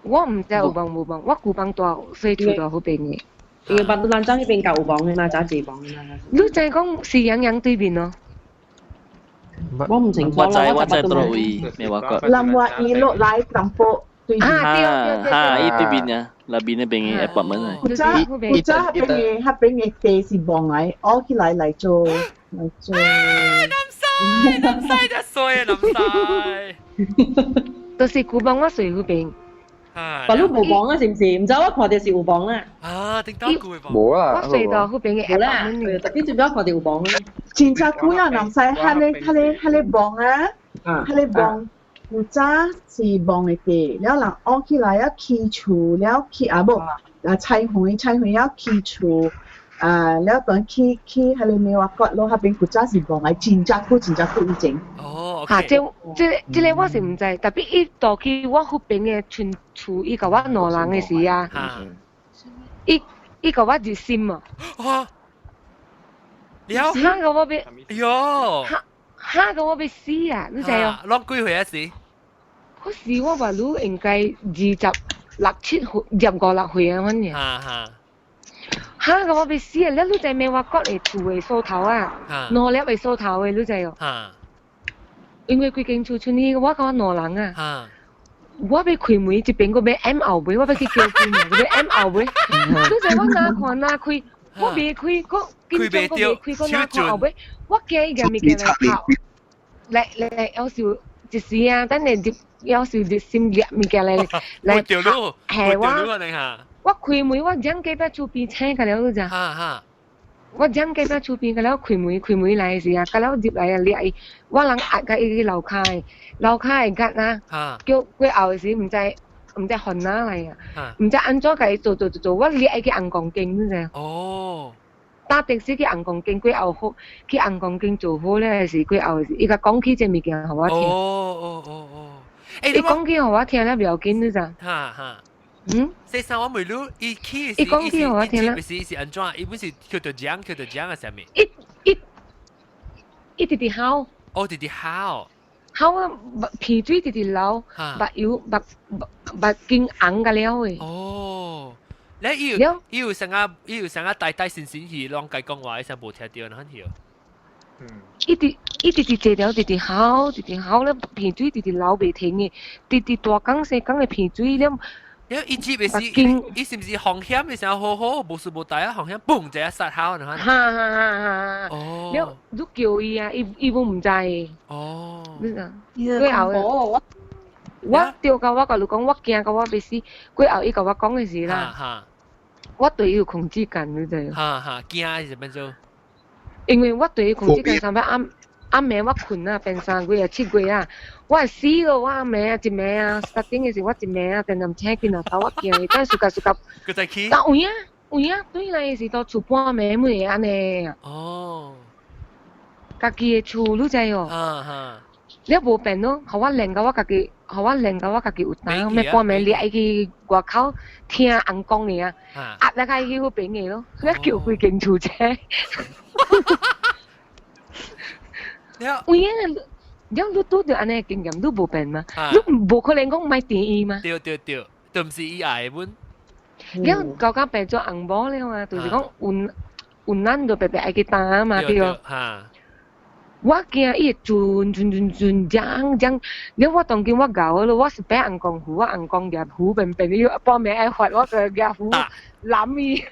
我毋知有房無房，我舊房住細厝住彼邊的。因為 Batu Lanjang 彼邊有房的嘛，真濟房的嘛。你知講喜洋洋對面咯？我唔清楚。我知我知佗位咩話骨。南華一路來淡薄對面。啊對對對，伊對面啊，那邊那邊的 apartment 啊。古早古早彼邊的彼邊的地是望來，挖起來來做來做。南西南西就衰啊南西。就是古房我睡彼邊。但你無房啊，是毋是？毋知我看著是有房啦。啊，頂當久的房。無啦。我睡到彼邊的無啦，特別最尾看著有房啊。真正久啊，南西彼个彼个彼个望啊，彼个望古早是望的地，了人挖起來啊起厝，了起啊無啊菜園菜園了起厝，啊了當起起彼个美華國咯，彼邊古早是望的，真正久真正久以前。哦，嚇，這這這个我是毋知，特別伊倒去我彼邊的村厝，伊共我兩人的時啊，伊伊共我入心啊。哇！了，嚇到我欲，哎喲，嚇嚇到我欲死啊！你知哦？攏幾歲啊時？嗰時我話你應該26、27歲，25、6歲啊，反正。哈哈。嚇到我欲死啊！你你知咩？我國的厝的鎖頭啊，兩粒的鎖頭的，你知哦？因為規間厝剩伊我佮我兩人啊。我欲開門，一邊閣欲掩後尾，我欲去叫佢嘛，欲掩後尾。你知我哪看哪開，我袂開，閣緊張閣袂開，閣哪看後尾，我驚伊共物件來跑，來來有時一時啊，等下入有時熱心掠物件來來拍嚇我。我開門，我踭隔壁厝邊醒個了，你知？我踭隔壁厝邊個了開門，開門來時啊，個了入來啊掠伊，我人壓共伊去樓跤，樓跤會壓啊，叫過後時毋知毋知從哪來啊，毋知按怎共伊做做做做，我掠伊去紅光間，你知？哦。搭的士去紅光間過後好，去紅光間做好了時過後時，伊共講起這物件予我聽。哦哦哦哦。伊講起予我聽了袂要緊，你知？哈哈。嗯，先生，我問你，伊起伊講起予我聽啦，是是按怎？伊本是叫做獎，叫做獎啊，啥物？伊伊伊直直吼。哦，直直吼。吼啊！目鼻水直直流，目油目目目睛紅甲了的。哦，你伊有伊有啥個？伊有啥個大大聲聲去攏該講話，伊啥無聽著，很曉。伊直伊直直坐了，直直吼，直直吼了，鼻水直直流袂停的，直直大工細工的鼻水了。因為伊接的是，伊是毋是風險的時候好好，無事無代啊，風險嘣一下殺吼，哈哈哈哈！哦，了你叫伊啊，伊伊攏毋知。哦，你知？過後我我著到我共你講，我驚到我欲死。過後伊共我講的是啦，我對伊有控制感，你知？哈哈，驚是變做？因為我對伊控制感，上擺暗暗暝我睏啊，變3月啊、7月啊，我會死咯！我暗暝啊，一暝啊，三點的時我一暝啊，定定醒起來頭我驚伊，等暑假暑假。閣再去。但有影有影，轉來的時到厝半暝會會按呢。哦。家己的厝你知哦？哈哈。你無變咯，予我練到我家己，予我練到我家己有當，欲半暝掠伊去外口聽尪公的啊，壓來去彼邊的咯，你叫規間厝車。有影，了你拄著按呢經驗，你無變嗎？你無可能講莫甜伊嗎？對對對，都毋是伊愛的阮。了到甲變做翁某了啊，就是講有有咱就白白愛去擔嘛，對無？我驚伊會轉轉轉轉轉轉，了我當今我𠢕咯，我是白尪公符，我尪公舉符便便，伊半暝愛發，我就舉符攬伊。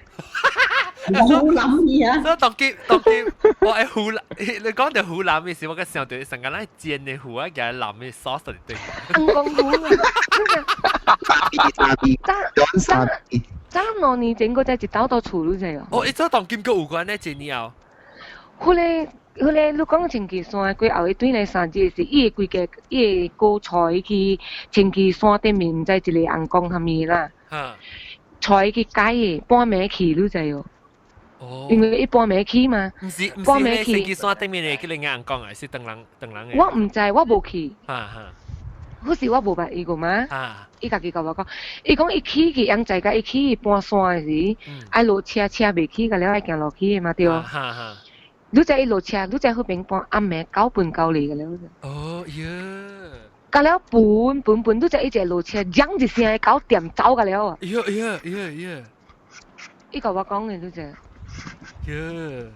虎腩伊啊！所以當今當今，我愛虎腩，你講到虎腩的時，我閣想到上個咱煎的虎啊，共腩的 sauce 對。尪公符啊！早早2年前，閣才一兜到厝，你知無？哦，伊做當今閣有關呢，一年後。彼个彼个，你講清氣山過後，伊轉來三日時，伊的規家，伊的哥帶伊去清氣山頂面，毋知一個尪公啥物啦。帶伊去改的，半暝去，你知無？哦，因為伊半暝去嘛，毋是毋是，半暝去。清氣山頂面的彼個尪公啊，是唐人唐人的。我毋知，我無去。哈哈。好似我無捌伊過嘛，伊家己共我講，伊講伊起去陽在甲伊起去搬山的時，愛落車車袂起，甲了愛行落去的嘛對。你知伊落車，你知彼邊搬暗暝9分9厘個了。哦喲。甲了分分分，你知伊一個落車，響一聲9點走甲了啊。喲喲喲喲。伊共我講的，你知。喲。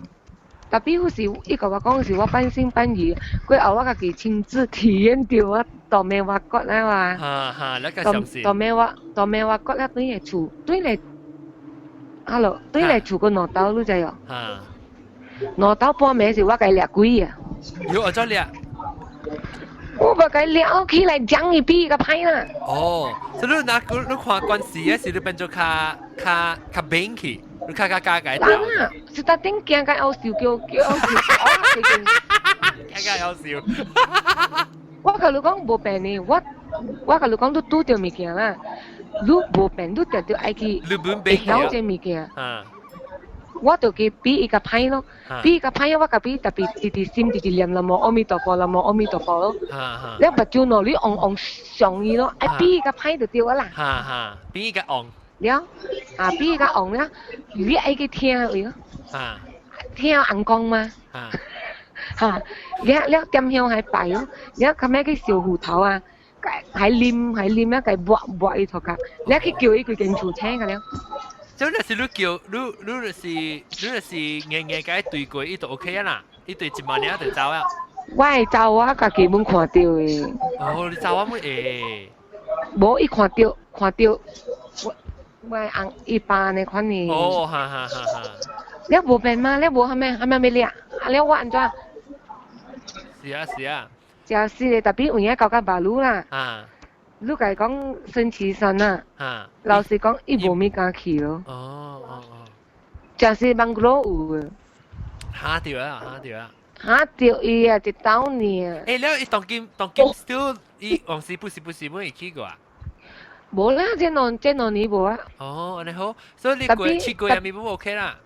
Tapi 有時伊共我講是我半信半疑，過後我家己親自體驗著我大尾我覺啦嘛。哈哈，你個相信。大尾我大尾我覺了轉來厝，轉來，hello，轉來厝個兩兜，你知哦？哈。兩兜半暝是我共伊掠鬼啊！有我做掠。我無共伊掠起來，講伊比較歹啦。哦，所以你若你看關係的時，你變做較較較扁去。你較較加解。人啊，是特頂驚甲枵笑，叫叫枵笑，驚甲枵笑。我共你講無變的，我我共你講，你拄著物件啦，你無變，你定著愛去會曉這物件。我就去比伊較歹咯，比伊較歹，我共比特別直直心直直念南無阿彌陀佛，南無阿彌陀佛咯。你目睭喏，你戇戇上伊咯，愛比伊較歹就對啊啦。哈哈，比伊較戇。了，啊，比伊較戇了，你愛去聽位咯。聽尪公嘛。哈，了了點香還拜咯，了後尾去燒芋頭啊，還啉還啉啊，共抹抹伊頭殼，了去叫伊規間厝請個了。這若是你叫你你就是你就是硬硬共伊對過，伊就 OK 啊啦，伊對一萬爾就走啊。我的查某仔家己阮看著的。哦，你查某會會？無，伊看著看著我我的翁伊爸呢款的。哦，哈哈哈哈。了無變嗎？了無啥物啥物欲掠？啊了我按怎？是啊是啊。真是的，特別有影交甲馬路啦。啊。你共伊講升旗山啊，老實講，伊無物敢去咯。哦哦哦。真是網絡有的。嚇著啊！嚇著啊！嚇著伊啊，一兜爾。欸，了伊當今當今 still 伊往時不時不時會去過啊？無啦，這兩這兩年無啊。哦，按呢好，所以你過去過也咪不 OK 啦。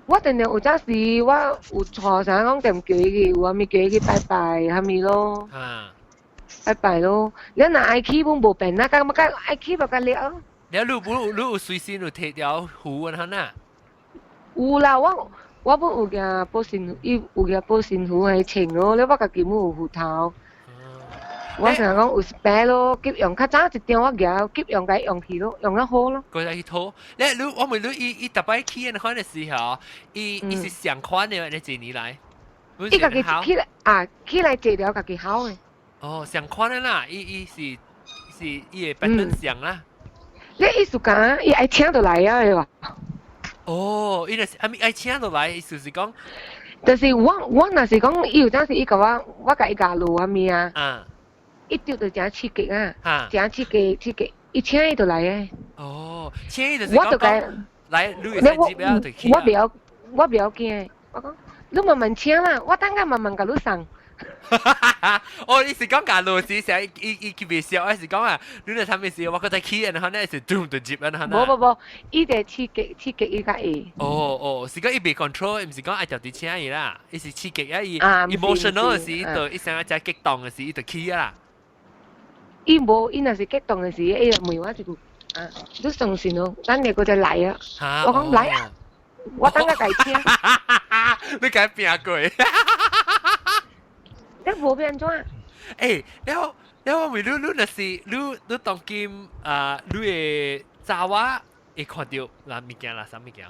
我定定有陣時我有錯啥講，定叫伊去，有啥物叫伊去拜拜，啥物咯。拜拜咯，你若愛去，阮無變啊，敢欲甲愛去就共掠。了，你有你有隨身有提條符按呢？有啦，我我本有舉保身，伊有舉保身符來穿咯，了我家己本有符頭。我想講有一擺咯，急用較早一張我舉，急用共伊用去咯，用得好咯。過來去討，你你我問你，伊伊逐擺去按款的時候，伊伊是相款的，你一年來。伊家己起來啊，起來治療家己好的。哦，相款的啦，伊伊是是伊的 pattern 相啦。你意思講，伊愛請就來啊，是吧？哦，伊就是阿咪愛請就來，意思是講，就是我我若是講，伊有陣時伊共我，我共伊教路啥物啊？伊著就誠刺激啊，誠刺激刺激，伊請伊就來的。哦，請伊就是講，來，你會使接啊，就去。我袂曉，我袂曉驚，我講，你慢慢請啦，我等下慢慢共你送。哦，你是講假路時成伊伊佢袂笑，還是講啊？你若啥物事，我閣再去，然後呢是咚就接，然後無無無，伊就刺激刺激伊較會。哦哦，是講伊袂 control，毋是講愛特地請伊啦，伊是刺激啊伊 emotional 的時，伊就伊想要真激動的時，伊就去啊啦。伊無，伊若是激動的時，伊就問我一句啊，你相信哦，等下閣再來啊。我講來啊，我等下共伊請。你共伊拚過。你無變怎？欸，了了，我問你，你若是你你當今啊，你的查某會看著那物件啦，啥物件？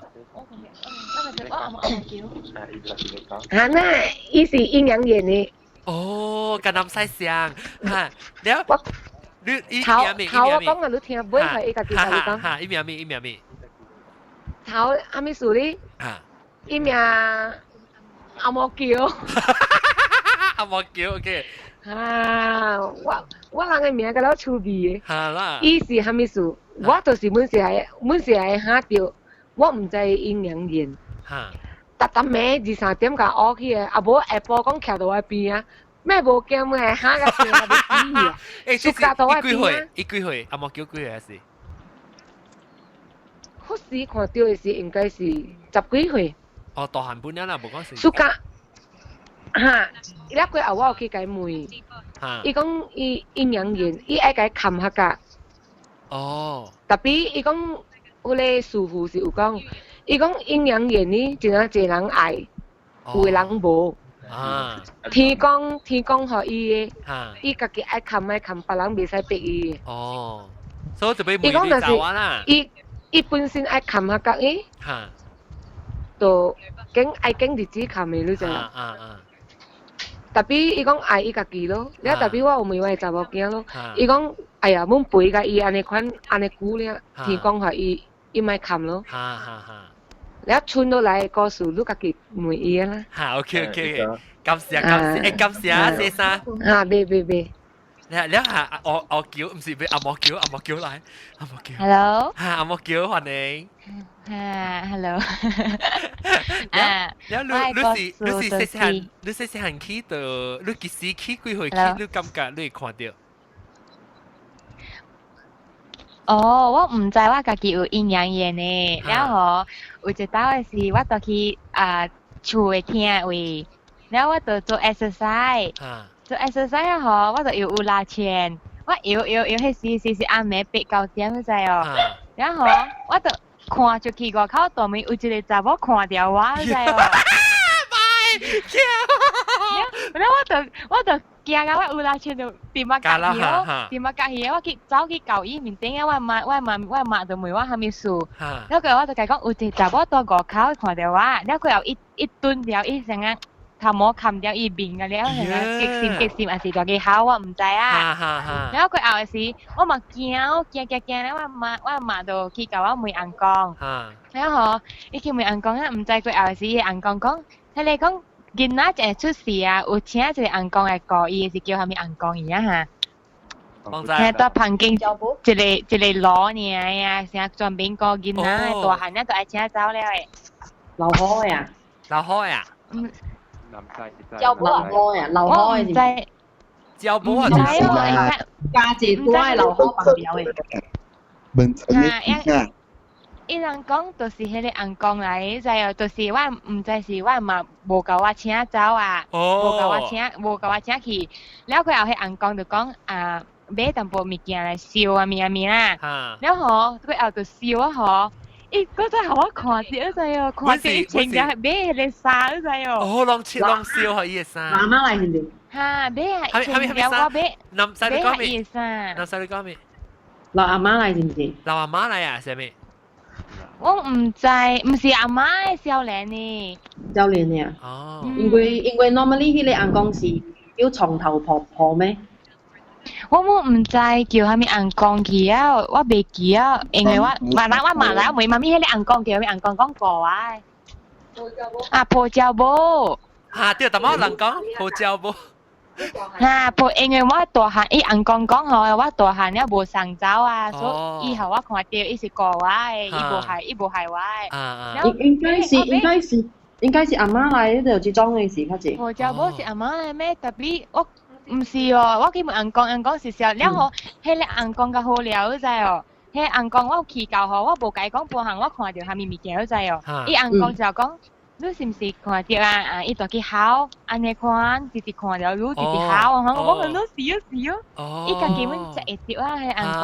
啊，那伊是陰陽眼的。哦，佮南西相哈，了，你伊頭頭我講啊，你聽，尾係伊家己共你講。哈，伊名咩？伊名咩？頭阿咪數哩？哈，伊名阿毛叫。阿毛叫，OK。啊，我我人的名較老趣味的。哈啦。伊是啥物事？我就是阮是愛，阮是愛嚇著，我毋知陰陽眼。哈。逐逐暝二三點共烏起來，啊無下晡講徛佇我邊啊，咩無驚咩嚇甲驚甲欲死去啊！欸，這是伊幾歲？伊幾歲？阿毛叫幾歲還是？彼時看著的時應該是十幾歲。哦，大漢本了啦，無講是。暑假。哈，伊了過後我有去共伊問，伊講伊陰陽眼，伊愛共冚下㗎。Tapi 伊講，有個師傅是有講，伊講陰陽眼呢，真正濟人愛，有的人無。天公天公予伊的，伊家己愛冚愛冚，別人袂使逼伊的。哦，所以就俾伊講若是伊伊本身愛冚下角伊，就揀愛揀日子冚的，你知無？Tapi 伊講愛伊家己咯，了 tapi 我有問我的查某囝咯，伊講哎呀，阮陪共伊按呢款按呢久了，天公予伊，伊莫冚咯。了剩落來的故事，你家己問伊啦。哈，OK OK，感謝感謝，感謝啊，先生。啊，袂袂袂。你你下我我叫，唔是俾阿莫叫，阿莫叫來，阿莫叫。 Hello。哈，阿莫叫，歡迎。啊，Hello。啊，了你你是你是細細漢，你細細漢去到，你幾時去幾歲去？你感覺你會看到？哦，我毋知我家己有陰陽眼呢。了後有一擺的是，我就去啊厝的廳位，了我就做 exercise，做 exercise 啊吼，我就搖有拉鉗，我搖搖搖，彼時時是暗暝八九點你知哦。然後我就看出去外口大門有一個查某看著我，你知哦。了我就我就驚啊！我有拉鉗就掂啊隔去哦，掂啊隔去，我去走去舊伊面頂啊！我媽我媽我媽就問我啥物事，了過後我就共伊講有一個查某佇外口看著我，了過後伊伊蹲了伊成啊頭毛冚掉伊面啊了，成啊激心激心，還是大家吼我毋知啊。了過後的時，我嘛驚，我驚驚驚了，我媽我媽就去共我問翁公，了吼伊去問翁公啊，毋知過後的時，伊翁公講，彼個講。囡仔一出世啊，有請一個翁公來顧伊，是叫啥物翁公伊啊哈？聽到旁邊一個一個老爾啊，成專門顧囡仔，大漢了就愛請走了的。老好呀！老好呀！嗯。教母老好呀，老好的是。教母啊！唔知哦，家姐多的老好旁邊的。啊，伊人講就是彼個翁公來，知哦，就是我毋知是我嘛無共我請走啊，無共我請，無共我請去。了過後，彼翁公就講啊，買淡薄物件來燒啊，物啊物啦。了吼，過後就燒啊吼，伊閣再予我看著，知哦，看著伊穿著買彼個衫，你知哦。哦，攏切攏燒予伊的衫。媽媽來是毋？哈，買啊，穿著我買，買伊的衫。南西你講咩？老阿媽來是毋是？老阿媽來啊，啥物？我毋知，毋是阿媽的少年呢。少年的啊。哦。因為因為 normally 彼個翁公是叫床頭婆婆咩？我毋知叫啥物翁公去啊，我袂記啊，因為我嘛來我嘛來問媽咪，彼個翁公叫啥物翁公講過啊。啊，婆鳥母。啊，對，淡薄人講婆鳥母。哈，婆，因為我大漢，伊翁公講吼，我大漢了無送走啊，所以以後我看著伊是顧我的，伊無害，伊無害我的。應應該是應該是應該是阿媽來，就這種的是較濟。婆鳥母是阿媽來咩？Tapi 我毋是哦，我去問翁公，翁公是說了吼，彼個翁公較好料，你知哦？彼個翁公我去到吼，我無共伊講半項，我看著啥物物件，你知哦？伊翁公就講。你是毋是看著啊？啊，伊就去吼，按呢款，直直看著你，直直吼，我講你是哦是哦，伊家己阮食會著啊，彼翁公。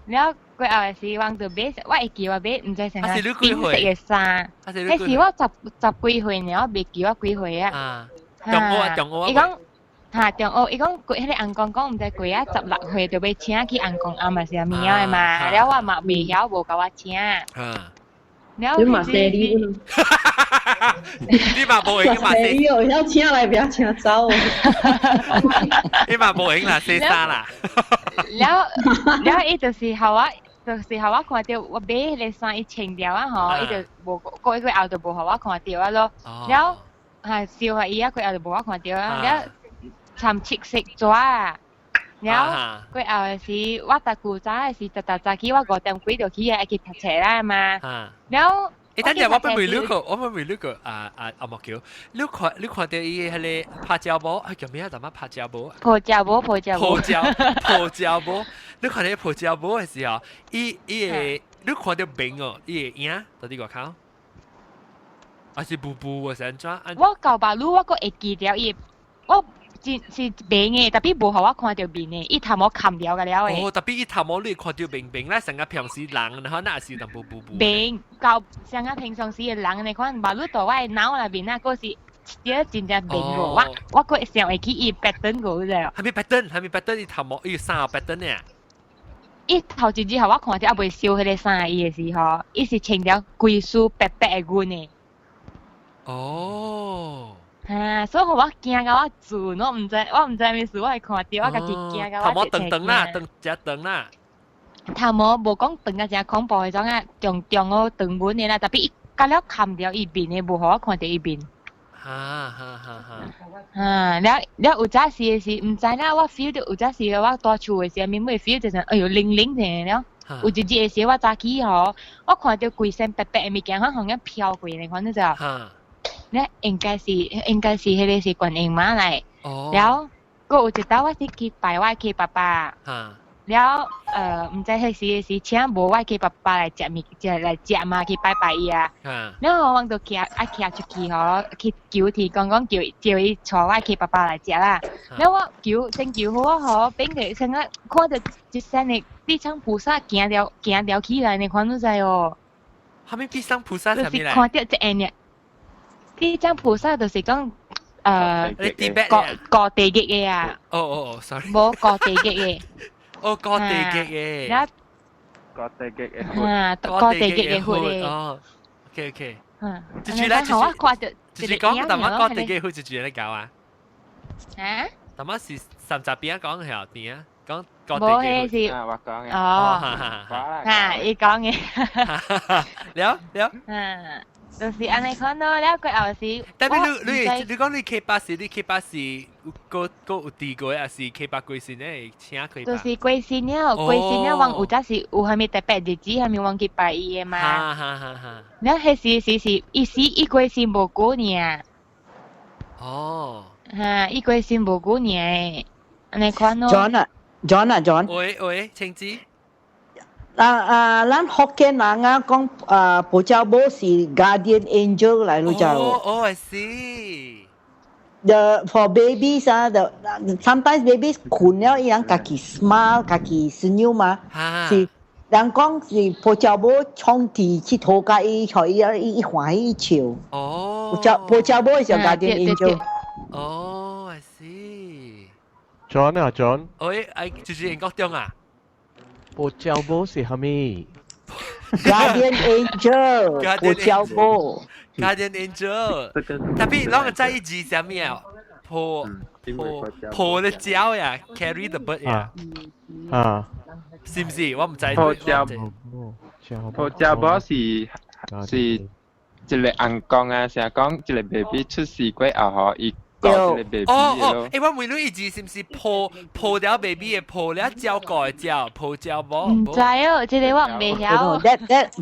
了過後的時，我就買，我會記我買，毋知啥冰色的衫。彼時我十十幾歲爾，我袂記我幾歲啊。中學啊，中學。伊講，哈中學，伊講過彼個翁公講毋知過啊十六歲就欲請去翁公庵嘛是啥物仔的嘛，了我嘛袂曉，無共我請。你嘛生你，你嘛無閒嘛生你哦，要請來不要請走。你嘛無閒啦，洗衫啦。了了，伊就是予我，就是予我看著我買彼個衫，伊穿著啊吼，伊就無過過後就無予我看著啊咯。了，哈燒予伊啊，過後就無我看著啊。了，參七色紙啊。了，過後的時，我逐古早的時，逐逐早起我五點幾就起來去讀冊啦嘛。了，欸，等陣我欲問你個，我欲問你個啊啊阿莫橋，你看你看著伊彼個拍鳥母，啊叫咩啊？怎麼拍鳥母？抱鳥母，抱鳥母。抱鳥抱鳥母，你看著抱鳥母的時候，伊伊會你看著面哦，伊的影佇佇外口，還是霧霧或是按怎？我舊白滷我閣會記著伊，我。真是白嘅，特別無予我看著面嘅，伊頭毛冚掉個了嘅。哦，特別伊頭毛你看著明明咧，成個平時人，然後那是淡薄布布。明到像個平常時嘅人呢款，無你到我的腦內面啊，閣是這真正明過我，我閣想會起伊 pattern 過了。係咪 pattern？係咪 pattern？伊頭毛伊有三個 pattern 呢？伊頭一日予我看著猶未燒彼个衫伊的時候，伊是穿著規束白白的軍的。哦。哈，所以予我驚甲我自，我毋知我毋知啥物事，我會看著我家己驚甲我。頭毛長長啦，長誠長啦。頭毛無講長啊，誠恐怖彼種啊，長長哦長紋的啦，特別伊甲了冚著伊面的，無予我看著伊面。哈哈哈哈！哈，了了有早時的時，毋知啦，我 feel 著有早時我蹛厝的時，面尾 feel 就是哎喲靈靈者了。有一日的時，我早起吼，我看著規身白白的物件，好像飄過呢款，你知無？咧應該是彼个是觀音媽來。了，閣有一擺我是去拜我契爸爸。了，毋知彼時的時請無我契爸爸來食物，食來食嘛，去拜拜伊啊。了我就徛啊徛出去吼，去求天公講叫叫伊帶我契爸爸來食啦。了我求先求好我吼，變個先啊看著一身的地藏菩薩行著行著起來呢，看你知哦。啥物地藏菩薩啥物來？看著這個呢，地藏菩薩就是講過過地獄的啊。哦哦哦，sorry。無過地獄的。哦，過地獄的。過地獄的。啊，過地獄的佛的。哦，OK OK。嗯。這句咧，我看著。就是講，淡仔過地獄佛這句咧搞啊？啊？淡仔是三十邊講係邊啊？講過地獄。無，彼是。我講的。哦。哈，伊講的。了了。嗯。就是按呢款咯，了過後是。但係你講你契爸是你契爸是有閣閣有佇過，還是契爸過身咧？請契爸。就是過身了，過身了，阮有早是有啥物特別日子，啥物阮去拜伊的嘛。哈哈哈哈。了，彼時時是伊死伊過身無久爾。哦。哈，伊過身無久爾，按呢款咯。 John 啊，John 啊，John。喂喂，青子。啊啊，咱福建人啊講啊，婆家母是 guardian angel 來，你知無？哦哦，I see。 The for babies 啊，the sometimes babies 睏了，伊人家己 smile，家己 senyum 嘛，是人講是婆家母創地去討甲伊，予伊伊伊歡喜笑。哦。婆家母是 guardian angel。哦，I see。 John 啊，John。喂，哎，就是英國中啊。婆家母是啥物？Guardian angel，婆家母。 Guardian angel，特別攏會知伊字啥物啊？抱抱抱的鳥呀，carry the bird 呀。啊。是毋是？我毋知。婆家婆家母是是一个翁公啊，成日講一個 baby 出世過後吼，伊顧一個 baby 哦哦，欸，我問你，伊字是毋是抱抱著 baby 的抱了照顧的照抱照母？毋知哦，這个我毋袂曉。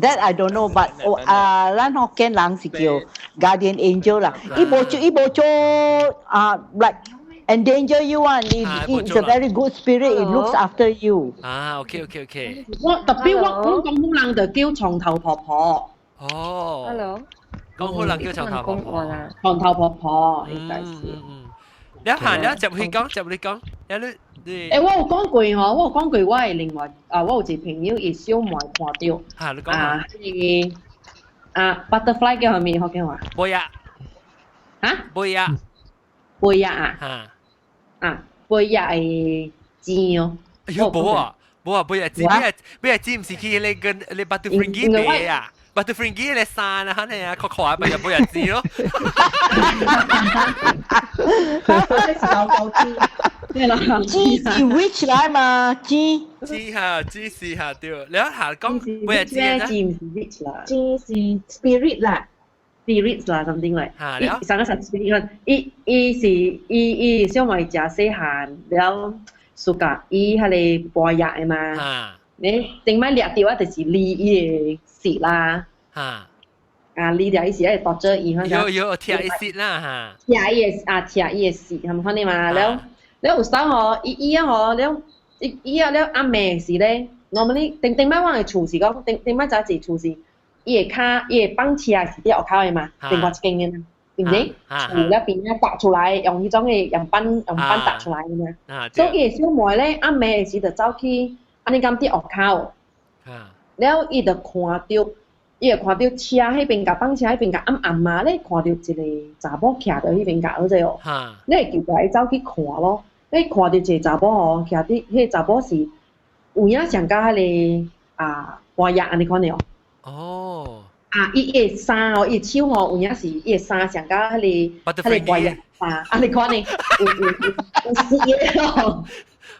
That I don't know, but 啊，咱福建人是叫 guardian angel 啦。伊無做伊無做啊，like endanger you 啊，it's a very good spirit, it looks after you。啊，OK。我特別我講廣東人就叫床頭婆婆。哦。 Hello。廣府人叫床頭婆婆。床頭婆婆應該是。你行，你接去講，接你講，你你。欸，我有講過吼，我有講過我的另外啊，我有一個朋友伊小妹看著。嚇，你講。啊，彼个啊，butterfly 叫啥物福建話？飛仔。嚇？飛仔。飛仔啊？嚇。啊，飛仔的錢哦。哎喲，無啊，無啊，飛仔錢，飛仔飛仔錢毋是去彼个跟彼個 Batu Ferringhi 賣啊？Batu Ferringhi 彼个衫啊，按呢啊，較快咪就飛仔錢咯。老高錢。對啦，錢是 witch 來嘛？錢。錢哈，錢是哈對。你下講飛仔錢啊？錢毋是 witch 啦。錢是 spirit 啦。 spirits 啦，something like。嚇，伊上個是 spirit，伊伊是伊伊小妹誠細漢，了暑假伊彼个跋藥的嘛。你頂擺掠著啊，就是離伊的舌啦。啊，離著伊是愛大做伊，反正。有有拆伊舌啦哈。拆伊的啊，拆伊的舌，係咪款的嘛？了了有時吼，伊伊啊吼，了伊伊啊了暗暝時咧，normally 頂頂擺我的厝是講，頂頂擺早一厝是，伊的跤，伊的放車是佇後口的嘛，另外一間的。對唔對？厝那邊啊搭出來，用彼種的樣板樣板搭出來的嘛。所以伊的小妹咧，暗暝的時就走去，按呢敢佇學口。了伊就看著，伊就看著車彼邊共放車彼邊共暗暗嘛咧，看著一個查某徛佇彼邊共，你知無？你會奇怪，伊走去看咯，你看著一個查某吼，徛佇彼個查某是有影像佮彼個啊花葉按呢款的哦。哦。啊！伊伊的衫哦，伊的手吼，有影是伊的衫像佮彼個彼個花葉衫，按呢款的，有有有有絲的咯。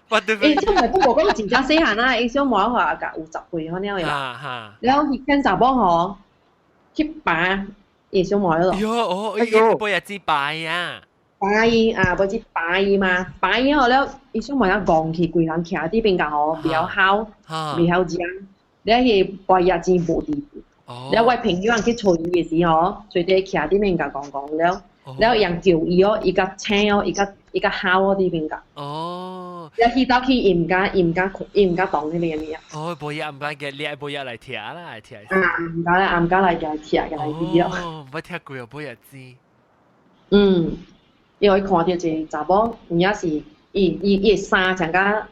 伊小妹都無講真正細漢啊，伊小妹話共有10歲可了啦。了彼間查某吼去拔伊小妹咯。喲哦，伊背日子拔啊！拔伊啊，背子拔伊嘛，拔伊後了，伊小妹啊戇去，規人徛佇邊共吼，袂曉吼，袂曉講，了彼個背日子無佇。了我朋友去揣伊的時吼，揣佇徛佇面共講講了，了伊人叫伊哦，伊較醒哦，伊較伊較吼哦佇邊共。哦。了彼走去，伊毋敢，伊毋敢，伊毋敢動彼個物啊。哦，無嘢毋敢嘅，你愛無嘢來聽啦，來聽。啊，毋敢啦，毋敢來共聽，共來比哦。哦，無聽過哦，無嘢知。嗯，因為看著一個查某，有影是伊伊伊的衫像佮。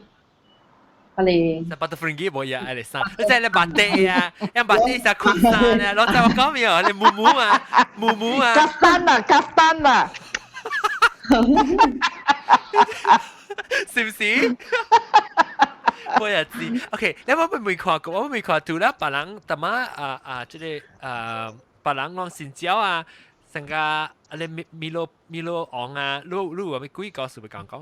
彼個。巴特弗林基無嘢愛嚟衫，你知你白地啊，因白地是困衫啊，老早我講沒有，你木木啊，木木啊。卡丹啊，卡丹啊。是唔是？我也知。OK，你我未看過，我未看到啦。別人淡仔啊啊，這個啊，別人講新椒啊，成個啊你米米羅米羅王啊，你你有啥物鬼故事欲講講？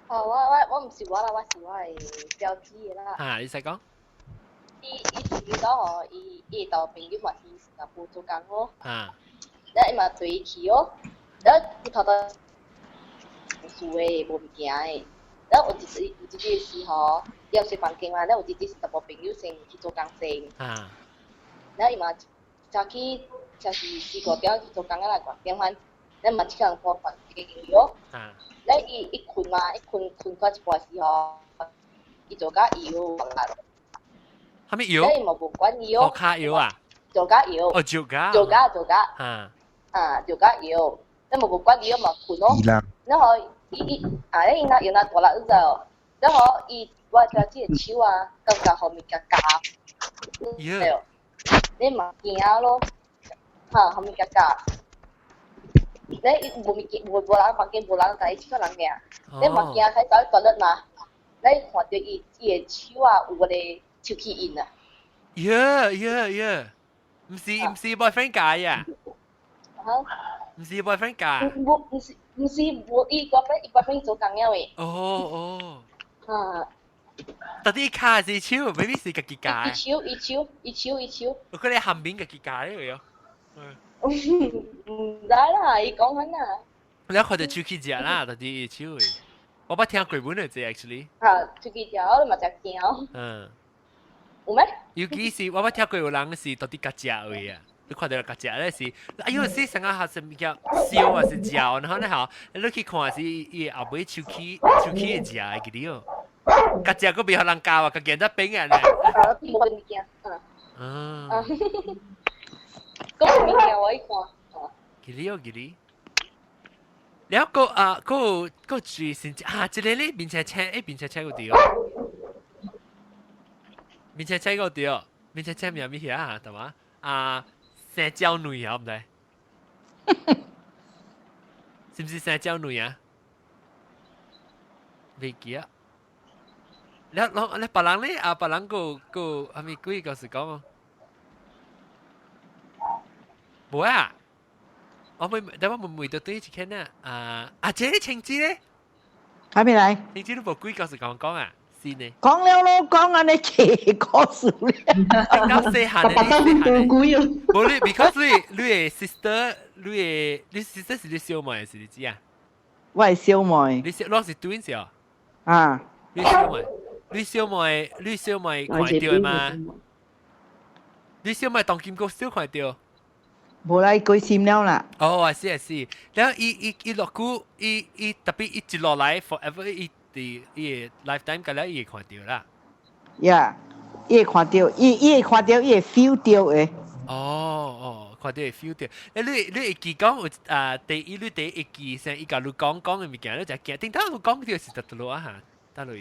哦，我我我毋是我啦，我是我的表姊的啦。啊，你使講？伊伊自己講吼，伊伊的朋友嘛是新加坡做工哦。啊。了伊嘛隨伊去哦，了伊頭頭事的無物件的，了有一次有一日是吼，伊有洗房間嘛，了有一日是淡薄朋友先去做工先。啊。了伊嘛早起就是4、5點去做工啊啦，6點反，了嘛一個人關房間哦。啊。了伊伊睏嘛，伊睏睏到一半時吼，伊做甲搖啦。啥物搖？了伊嘛無管伊哦。卡搖啊？做甲搖。哦，做甲。做甲做甲。啊。啊，做甲搖，了嘛無管伊嘛睏咯。然後伊伊啊，伊若用那大力，你知無？然後伊我表姊的手啊，感覺予物件咬。對。你嘛驚咯，哈，予物件咬。你伊無物件，無無人房間無人，共伊一個人爾。你嘛驚開走去大力嘛？你看著伊伊的手啊，有嗰个手氣印啊。耶耶耶！毋是毋是 boyfriend 教啊？哈？毋是 boyfriend 教？無毋是毋是無伊 boyfriend 伊 boyfriend 做工了的。哦哦。啊。到底跤是手，maybe 是家己教。伊手伊手伊手伊手。我可能韓面家己教的喲。毋知啦，伊講緊啊。你看著手去食啦，到底伊手的。我捌聽過本來這 actually。啊，手去食，我嘛真驚。嗯。有咩？尤其是我捌聽過有人是到底共食位啊，你看著共食咧是，哎呦，是成個學生物件燒啊是嚼，然後咧吼，你去看是伊後尾手起手起會食會記得哦。共食閣袂予人教啊，共見得變啊咧。啊，無物件，嗯。啊。講物件我一看。記得哦，記得。了個啊，個個住先啊，這個咧面車車，欸面車車個對哦。面車車個對哦，面車車名咩啊？對嘛？啊，生蕉女啊，毋知？是毋是生蕉女啊？未記啊。了了了，別人咧啊，別人個個啥物鬼故事講哦？無啊。我會，等我問問到對一間啊，啊啊，這個晴子咧，還沒來？晴子你無鬼故事講講啊？是呢。講了咯，講按呢這故事了。到細漢的，你細漢的。無你，because 你你的 sister，你的你 sister 是你小妹還是你姊啊？我係小妹。你小，攏是 twins 哦。啊。你小妹，你小妹，你小妹看著嗎？你小妹當今閣少看著。無啦，伊過身了啦。哦，啊是啊是，了伊伊伊落久，伊伊特別伊一落來 forever 伊佇伊的 lifetime 個了伊會看著啦。呀，伊會看著，伊伊會看著，伊會 feel 著的。哦哦，看著會 feel 著。你會記講有啊，第一你第一記先，伊共你講講的物件，你就驚。頂頭你講著是佗落啊嚇，佗落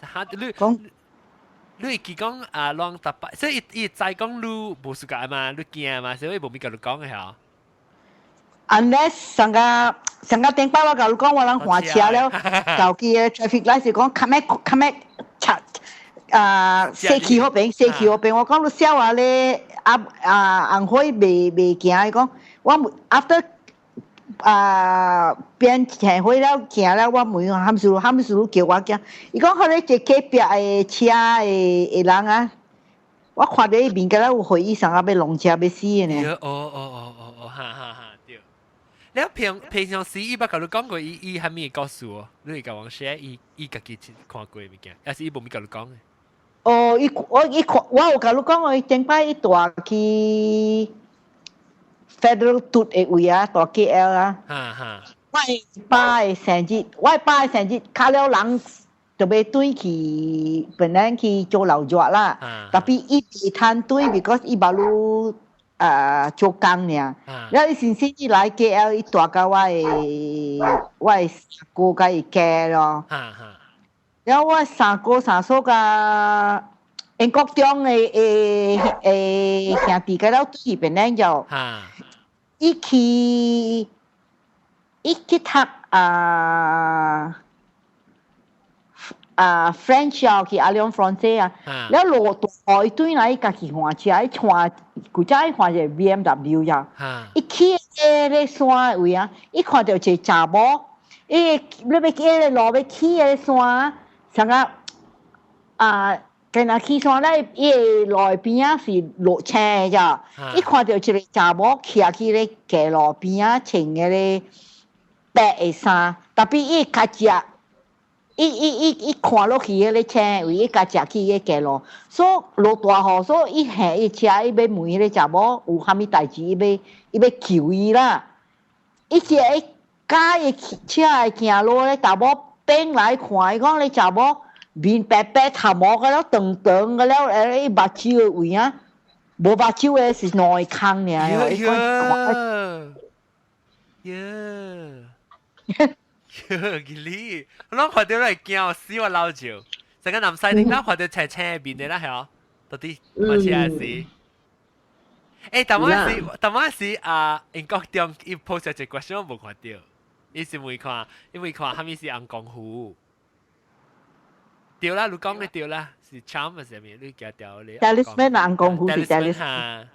嚇你講。你會記講啊，攏逐擺，所以伊知講你無 suka 嘛，你驚嘛，所以無物共你講的嚇。 Unless 上個上個頂擺我共你講，我人換車了，舊記的 traffic light 是講較咩較咩拆啊，西去嗰邊，西去嗰邊，我講你痟啊咧，啊啊紅火未未行，伊講我 after 啊變行火了行了，我問含事含事叫我行，伊講彼個一隔壁的車的的人啊，我看著伊面敢若有回憶啥啊，欲弄車欲死的呢。哦哦哦哦哦，哈哈哈，對。你平平常時伊捌共你講過伊伊啥物故事哦？你會共我 share 伊伊家己看過的物件，抑是伊無物共你講的？哦，伊我伊看我有共你講，伊頂擺伊蹛去 Federal 拄的位啊，蹛 KL 啊。哈哈。我的爸的生日，我的爸的生日，較了人就欲轉去檳城去做老熱啦。Tapi 伊袂通轉，because 伊 baru 啊做工爾。了伊先生伊來 KL，伊蹛佮我的我的三哥佮伊家咯。了我三哥三嫂佮英國中的的的兄弟佮了轉去檳城就，伊去伊去讀啊啊 French 啊，去 Alliance Française 啊，了落大雨轉來伊家己換車，伊換舊早伊換一个 BMW 呀，伊去彼个山位啊，伊看著一个查某，伊欲欲彼个路欲起彼个山，啥個啊？敢若起山咧，伊个路邊仔是落青的咋，伊看著一個查某徛去咧街路邊仔穿彼個白的衫，tapi 伊較食，伊伊伊伊看落去彼個青位，伊較食去彼個街路，所以落大雨，所以伊下伊車，伊欲問彼個查某有啥物代誌，伊欲伊欲求伊啦。伊一個駕伊車的行路咧，查某變來看，伊講咧查某。面白白頭毛個了，長長個了，伊目睭的位啊，無目睭的是兩個空爾。呀呀呀！吉利，我看著會驚死我老笑。成個南西頂頭看著青青面的啦，係到底看車時。欸，當晚時，當晚時啊，英國中伊 post 一個 question 我無看著，伊是問看，伊問看啥物是紅功夫。對啦，你講的對啦，是 charm 還是啥物？你記掉你。 Talisman 紅功夫是 talisman。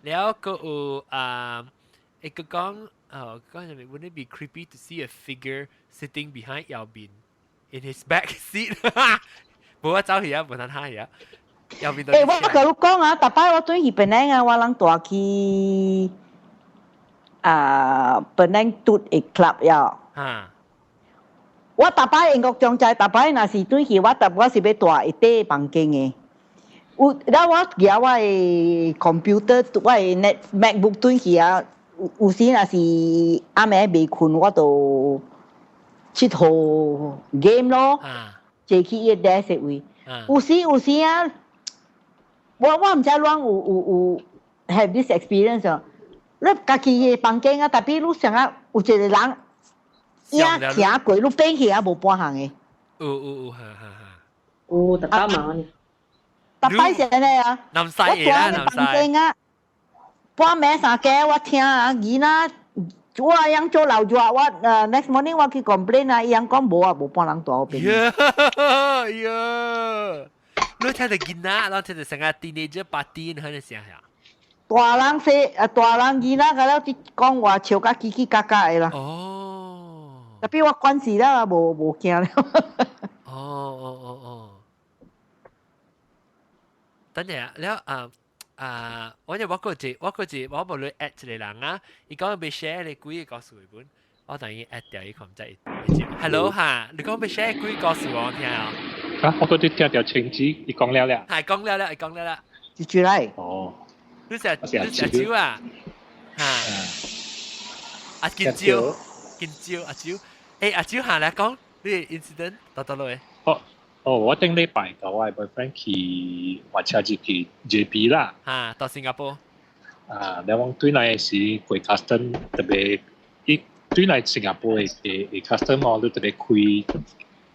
了閣有啊，一個講哦，講啥物？Wouldn't it be creepy to see a figure sitting behind 右邊 in his back seat？無我走去啊，無通下去啊。右邊。欸，我共你講啊，逐擺我轉去檳城啊，我人蹛去啊，檳城拄的 club 呀。我逐擺英國中在，逐擺若是轉去，我逐我是欲蹛一塊房間的。有，了我舉我的 computer，我的 net MacBook 轉去啊，有有時若是暗暝未睏，我就𨑨迌 game 咯，坐去伊個 desk 的位。有時有時啊，我我毋知攏有有有 have this experience 哦。你家己的房間啊，tapi 你想啊，有一個人。伊行過，你變去啊，無半項的。有有有，哈哈哈。有逐擺嘛呢？逐擺是按呢啊。南西的啦，南西。房間啊，半暝三更我聽啊，囡仔我樣做老熱，我next morning 我去 complain 啊，伊樣講無啊，無半人蹛予邊。呀呀！你聽著囡仔，你聽著成個 teenager party 喺度聲呀？大人說啊，大人囡仔個了，講話笑甲嘰嘰嘎嘎的啦。哦。 Tapi 我慣勢了，無無驚了。哦哦哦哦。等陣了啊啊！我就我個字，我個字，我無你 add 一個人啊，伊講欲 share 你幾個故事本，我等於 add 掉伊看毋知。Hello 哈，你講欲 share 幾個故事我聽啊？啊，我嗰啲聽條情子，伊講了了。係講了了，伊講了了。住住來。哦。你食你食酒啊？嚇！阿金蕉，金蕉，阿蕉。欸，阿蕉下來講，你 incident 到倒落去？哦哦，我頂禮拜佮我 boyfriend 去換車子去 JB 啦。嚇，到新加坡。啊，你講對來是過 custom 特別，伊對來新加坡的的 custom 哦，你特別開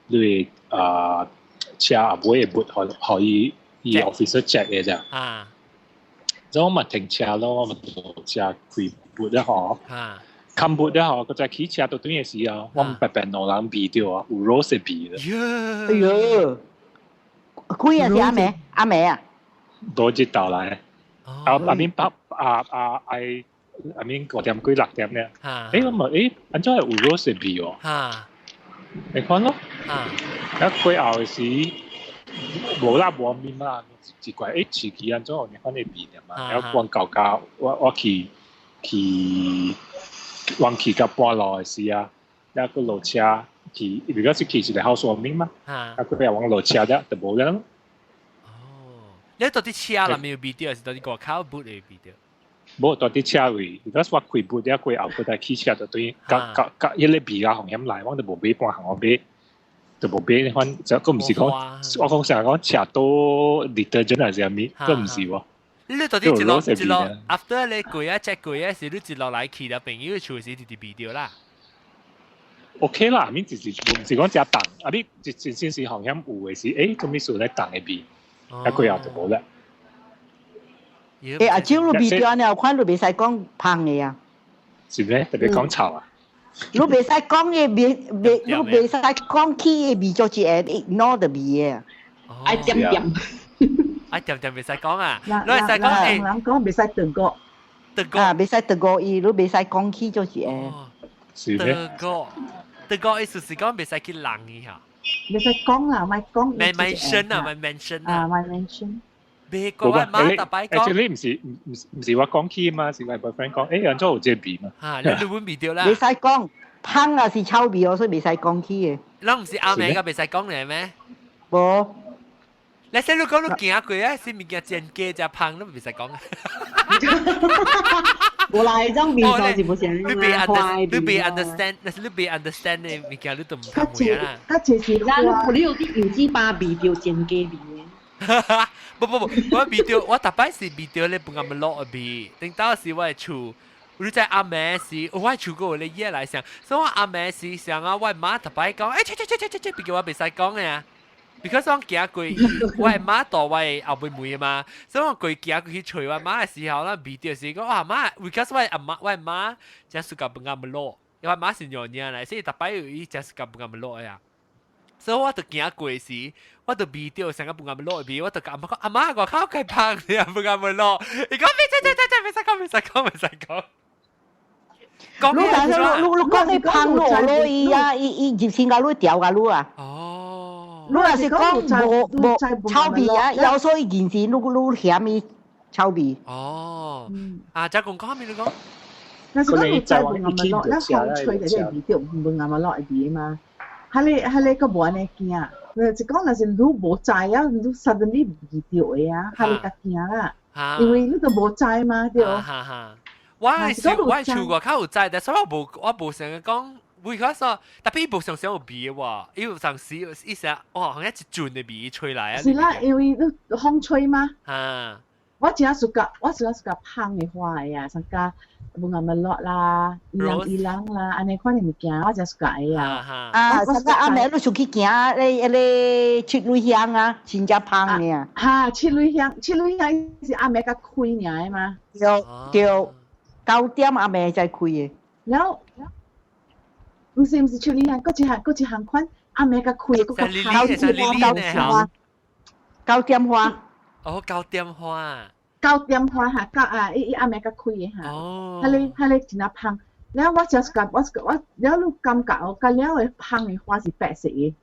你的啊車後尾的 boot，予伊伊 officer check 的啫。啊。所以我嘛停車咯，我嘛落車開 boot 了吼。啊。冚 boot 了吼，佢再起車到對嘅時候，我白白兩人味著啊，有 rose 的味啦。哎呦，開啊是阿妹，阿妹啊。多一道來。啊阿面北啊啊愛阿面5點幾6點咧，我問按怎會有 rose 的味哦？你看咯，一過後時無啦無面啦，一怪飼雞按怎有呢款的味爾嘛？然後阮舊家我去去阮去到半路的時啊，了閣落車去，如果是去一個 housewarming 嘛，啊過後阮落車了就無了。你到底車內面有味著，還是到底外口 boot 會味著？無到底車位，如果我開 boot 了過後，閣再起車就對，佮佮佮彼个味啊風險來，我就無買半項我買，就無買款，就閣毋是講，我講成日講車多 detergent 還是啥物，閣毋是喎。你到底一路一路 after 你過啊 check 過啊，是你一路來去了朋友厝時直直味著啦。 OK 啦，面就是毋是講誠重，啊你一先先是風險有的是，做物事咧重的味，啊過後就無啦。阿蕉你味著按呢，有款你袂使講芳的啊。是咩？特別講臭啊？你袂使講的味味，你袂使講起的味就是會 ignore 的味的。愛點點。愛點點袂使講啊！你會使講人講袂使斷過。斷過啊，袂使斷過伊，你袂使講起就是會。是咩？斷過，斷過意思是講袂使去人伊嚇。袂使講啦，莫講。莫 mention 啊，莫 mention 啊，莫 mention。別講我媽逐擺講。你毋是我講起嘛，是我 boyfriend 講，按怎有這味嘛？啊，你你會味著啦。袂使講，芳也是臭味哦，所以袂使講起的。咱毋是阿妹個袂使講咧咩？無。你說你講你行過啊，是物件真假真芳，你袂使講。無啦，彼種味素是無啥你別 understand，你別 understand，但是你別 understand 的物件，你都毋通問啦。較濟是咱你有啲油脂巴味著真假味的。不不不，我味著我逐擺是味著咧飯仔物落的味，頂到時我的厝，你知阿妹是，我的厝閣有咧野來想，所以我阿妹是想啊，我媽逐擺講，切切切切切切，別叫我袂使講的啊。because 我行過，我的媽帶我的後尾妹嘛，所以我過行過去揣我媽的時候，咱味著是講哇媽，because 我的阿媽，我的媽誠喜歡飯仔物落，因為媽是娘娘來，所以逐擺有伊誠喜歡飯仔物落的啊。所以我就行過時，我就味著成個飯仔物落的味，我就共阿媽講，阿媽外口較芳咧飯仔物落，伊講別別別別別使講，袂使講，袂使講。你但是你你你講你芳落落伊啊，伊伊入身甲你調甲你啊。哦。你若是講無無臭味啊，有所以件事你你嫌伊臭味。哦。啊，再講講咩你講？若是講有知飯仔物落，咱風吹就會味著飯仔物落的味嘛。彼个彼个閣無按呢驚，就是講若是你無知啊，你 suddenly 味著的啊，彼个較驚啦。因為你都無知嘛，對。哈哈，我是我厝外口有知，但是我無想講，because 特別伊無常常有味喎，伊有陣時伊成哇，好像一陣的味吹來啊。是啦，因為你風吹嘛。啊。我真喜歡，我真喜歡芳的花的啊，像佮飯仔物落啦，伊人伊人啦，按呢款的物件，我真喜歡的啊。啊，上個阿妹你出去行，咧彼個七蕊香啊，真正芳的啊。哈，七蕊香，七蕊香是暗暝才開爾的嘛？對對，9點暗暝才開的。然後，毋是七蕊香，閣一項款暗暝才開的，閣較九點花，九點花。哦，九點花。九點花哈，九啊，伊伊暗暝才開的哈。哦。彼个真正芳，了我就是感，我我了你感覺哦，佮了的芳的花是白色的。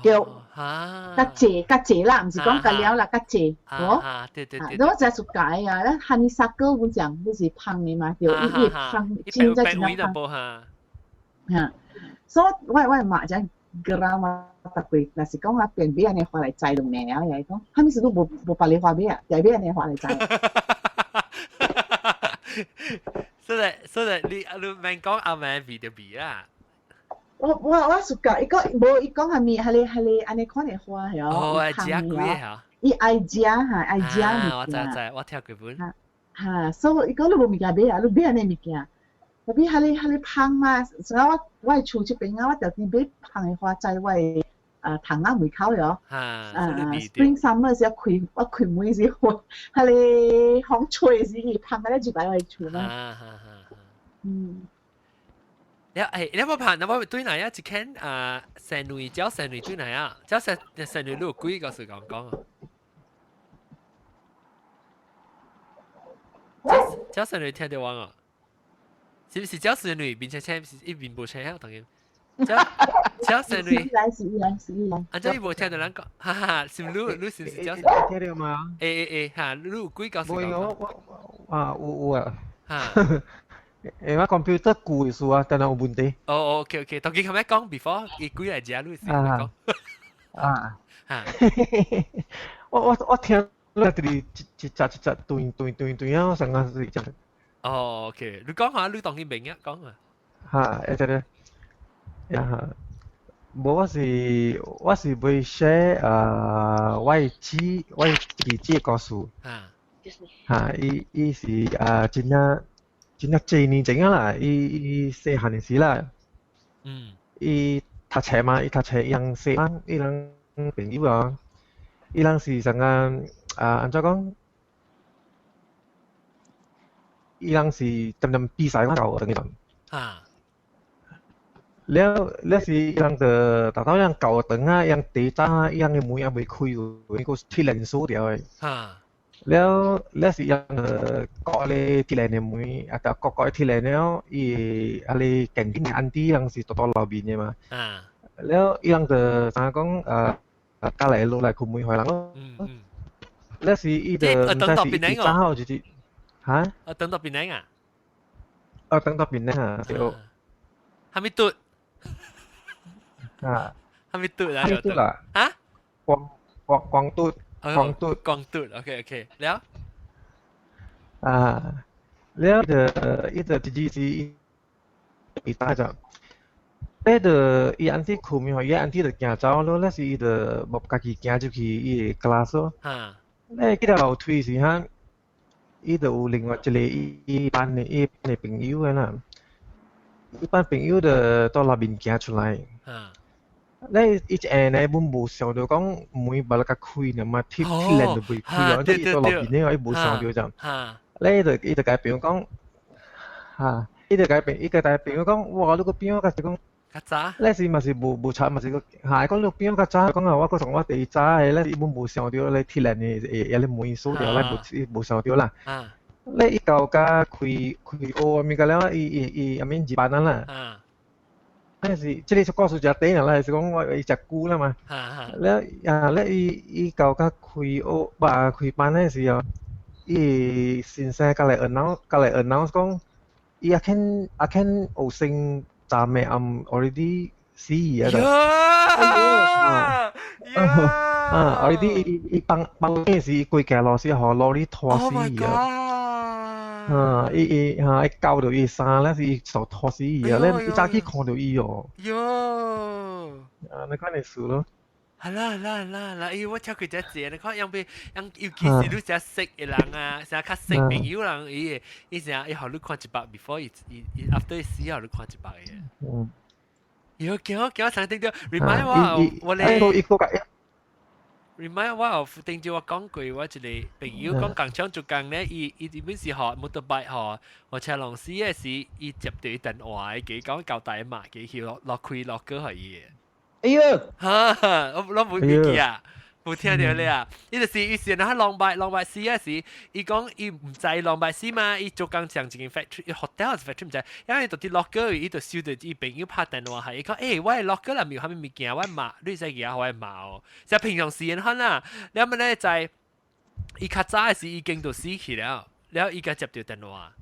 對。啊。較濟較濟啦，毋是講佮了啦，較濟。哦。啊，對對對。我真喜歡啊，咱 honeysuckle 阮講，就是芳的嘛，對，伊伊芳，真正真正芳。哈，所以我我媽講 grandma 逐過，若是講啊，便買按呢花來栽兩暝啊，伊講，啥物事都無無別个花買啊，就買按呢花來栽。所以你免講阿妹味就味啦。我暑假伊講無伊講啥物，彼个按呢款的花係哦，愛食幾個嚇？伊愛食哈，愛食物件。我知知，我聽過本。嚇，所以伊講你無物件買啊，你買按呢物件。特別彼個芳嘛，所以我的厝這邊啊，我特地買芳的花在我的啊窗仔門口喲。啊，Spring summer 時開，我開門時，彼個風吹時，芳個咧就擺我的厝嘛。嗯。你誒，你冇拍，你冇對哪啊？一間啊，仙女叫仙女對哪啊？叫仙仙女你有幾個是講講啊？叫仙女聽到我啊？是不是叫仙女？並且且是一邊無聽啊？當然。叫叫仙女。來是伊來是伊來。啊，這伊無聽到人講，哈哈，是你你是不是叫？聽到嗎？欸欸欸，哈，你有幾個是講？我我啊有有啊。哈。誒，我 computer 舊嘅事啊，但係有問題。哦，OK OK，當佢琴日講 before，伊幾來食，你是講。啊。啊。我聽，你直一一隻一隻斷斷斷斷啊，我成個是這。哦，OK，你講下，你當佢明啊，講啊。嚇，一隻咧，呀，無我是會寫啊，我的姊我的弟姊的故事。啊。嚇，伊伊是啊，真正。真正濟年前啊啦，伊伊細漢的時啦，伊讀冊嘛，伊讀冊伊人細漢，伊人朋友啊，伊人是啥個啊？按怎講？伊人是針針比賽到等於啊。了了是伊人就達到人舊堂啊，伊人地早啊，伊人的門也未開有，伊個鐵鏈鎖掉的。啊。了了是人割咧鐵鏈的門，啊，就割割鐵鏈了，伊啊咧近近安迪人是多多樓面的嘛。啊。了伊人就啥講啊，加來落來開門予人咯。嗯嗯。了是伊就毋知是伊早好就是嚇？啊，等到邊個啊？啊，等到邊個啊？對。還沒嘟。啊。還沒嘟啊？還沒嘟啦。啊？光光光嘟。光嘟，光嘟，OK OK，了。啊，了就伊就直接是伊打就，咧就伊安怎開門，伊安怎就行走咯，咧是伊就無家己行入去伊的 class 咯。啊。咧去到樓梯時哈，伊就有另外一個伊班的伊班的朋友的啦，伊班朋友就到內面行出來。啊。咧伊一下呢，阮無想著講門無咧較開爾嘛，鐵鐵鏈就袂開哦，即伊到內面咧，伊無想著這樣。咧伊就伊就共朋友講，哈，伊就共朋伊共朋友講，哇，你個朋友較是講，較早。咧時嘛是無無插嘛是個，哈，講你朋友較早，講啊，我閣從我第一早的，咧伊阮無想著咧鐵鏈的會遐咧門鎖掉，咧無無想著啦。咧伊到甲開開學物件了，伊伊伊阿面入班啊啦。那是，這個故事誠短啦，是講我伊誠久啦嘛。了啊，了伊伊到甲開學，吧開班的時候，伊先生甲來 announce，甲來 announce 講，伊阿肯阿肯學生昨暝暗 already 死去啊！啊，already 伊伊幫幫嗰時規間老師予羅里拖死去啊！啊！伊伊哈，伊勾著伊衫咧，是伊手拖死伊啊！咧伊早起看著伊哦。喲！啊，你看你事咯。係啦係啦係啦係啦！哎，我聽佢只字，你看樣比樣，尤其是你成識的人啊，成較識朋友人，伊伊成伊予你看一百，before 伊伊伊 after 伊死予你看一百個。嗯。喲，叫我叫我曾聽到 remind 我，我咧。remind 我頂朝我講過，我一個朋友講工廠做工咧，伊伊原本是學 motorbike 學，學車龍死嘅時，伊接到伊電話，佢講交代嘛，佢去落落開落歌予伊。哎喲！哈，我我冇記記啊，冇聽到你啊！伊就是伊是那浪擺浪擺死嘅時，伊講伊毋知浪擺死嘛，伊做工上一間 factory，hotel 還是 factory 毋知，因為到佇 locker 伊就收到伊朋友拍電話係，伊講欸，我的 locker 內面有啥物物件，我媽，你會使寄予我媽哦。就平常時陣啦，了麼咧在伊較早的時已經就死去了，了伊才接到電話。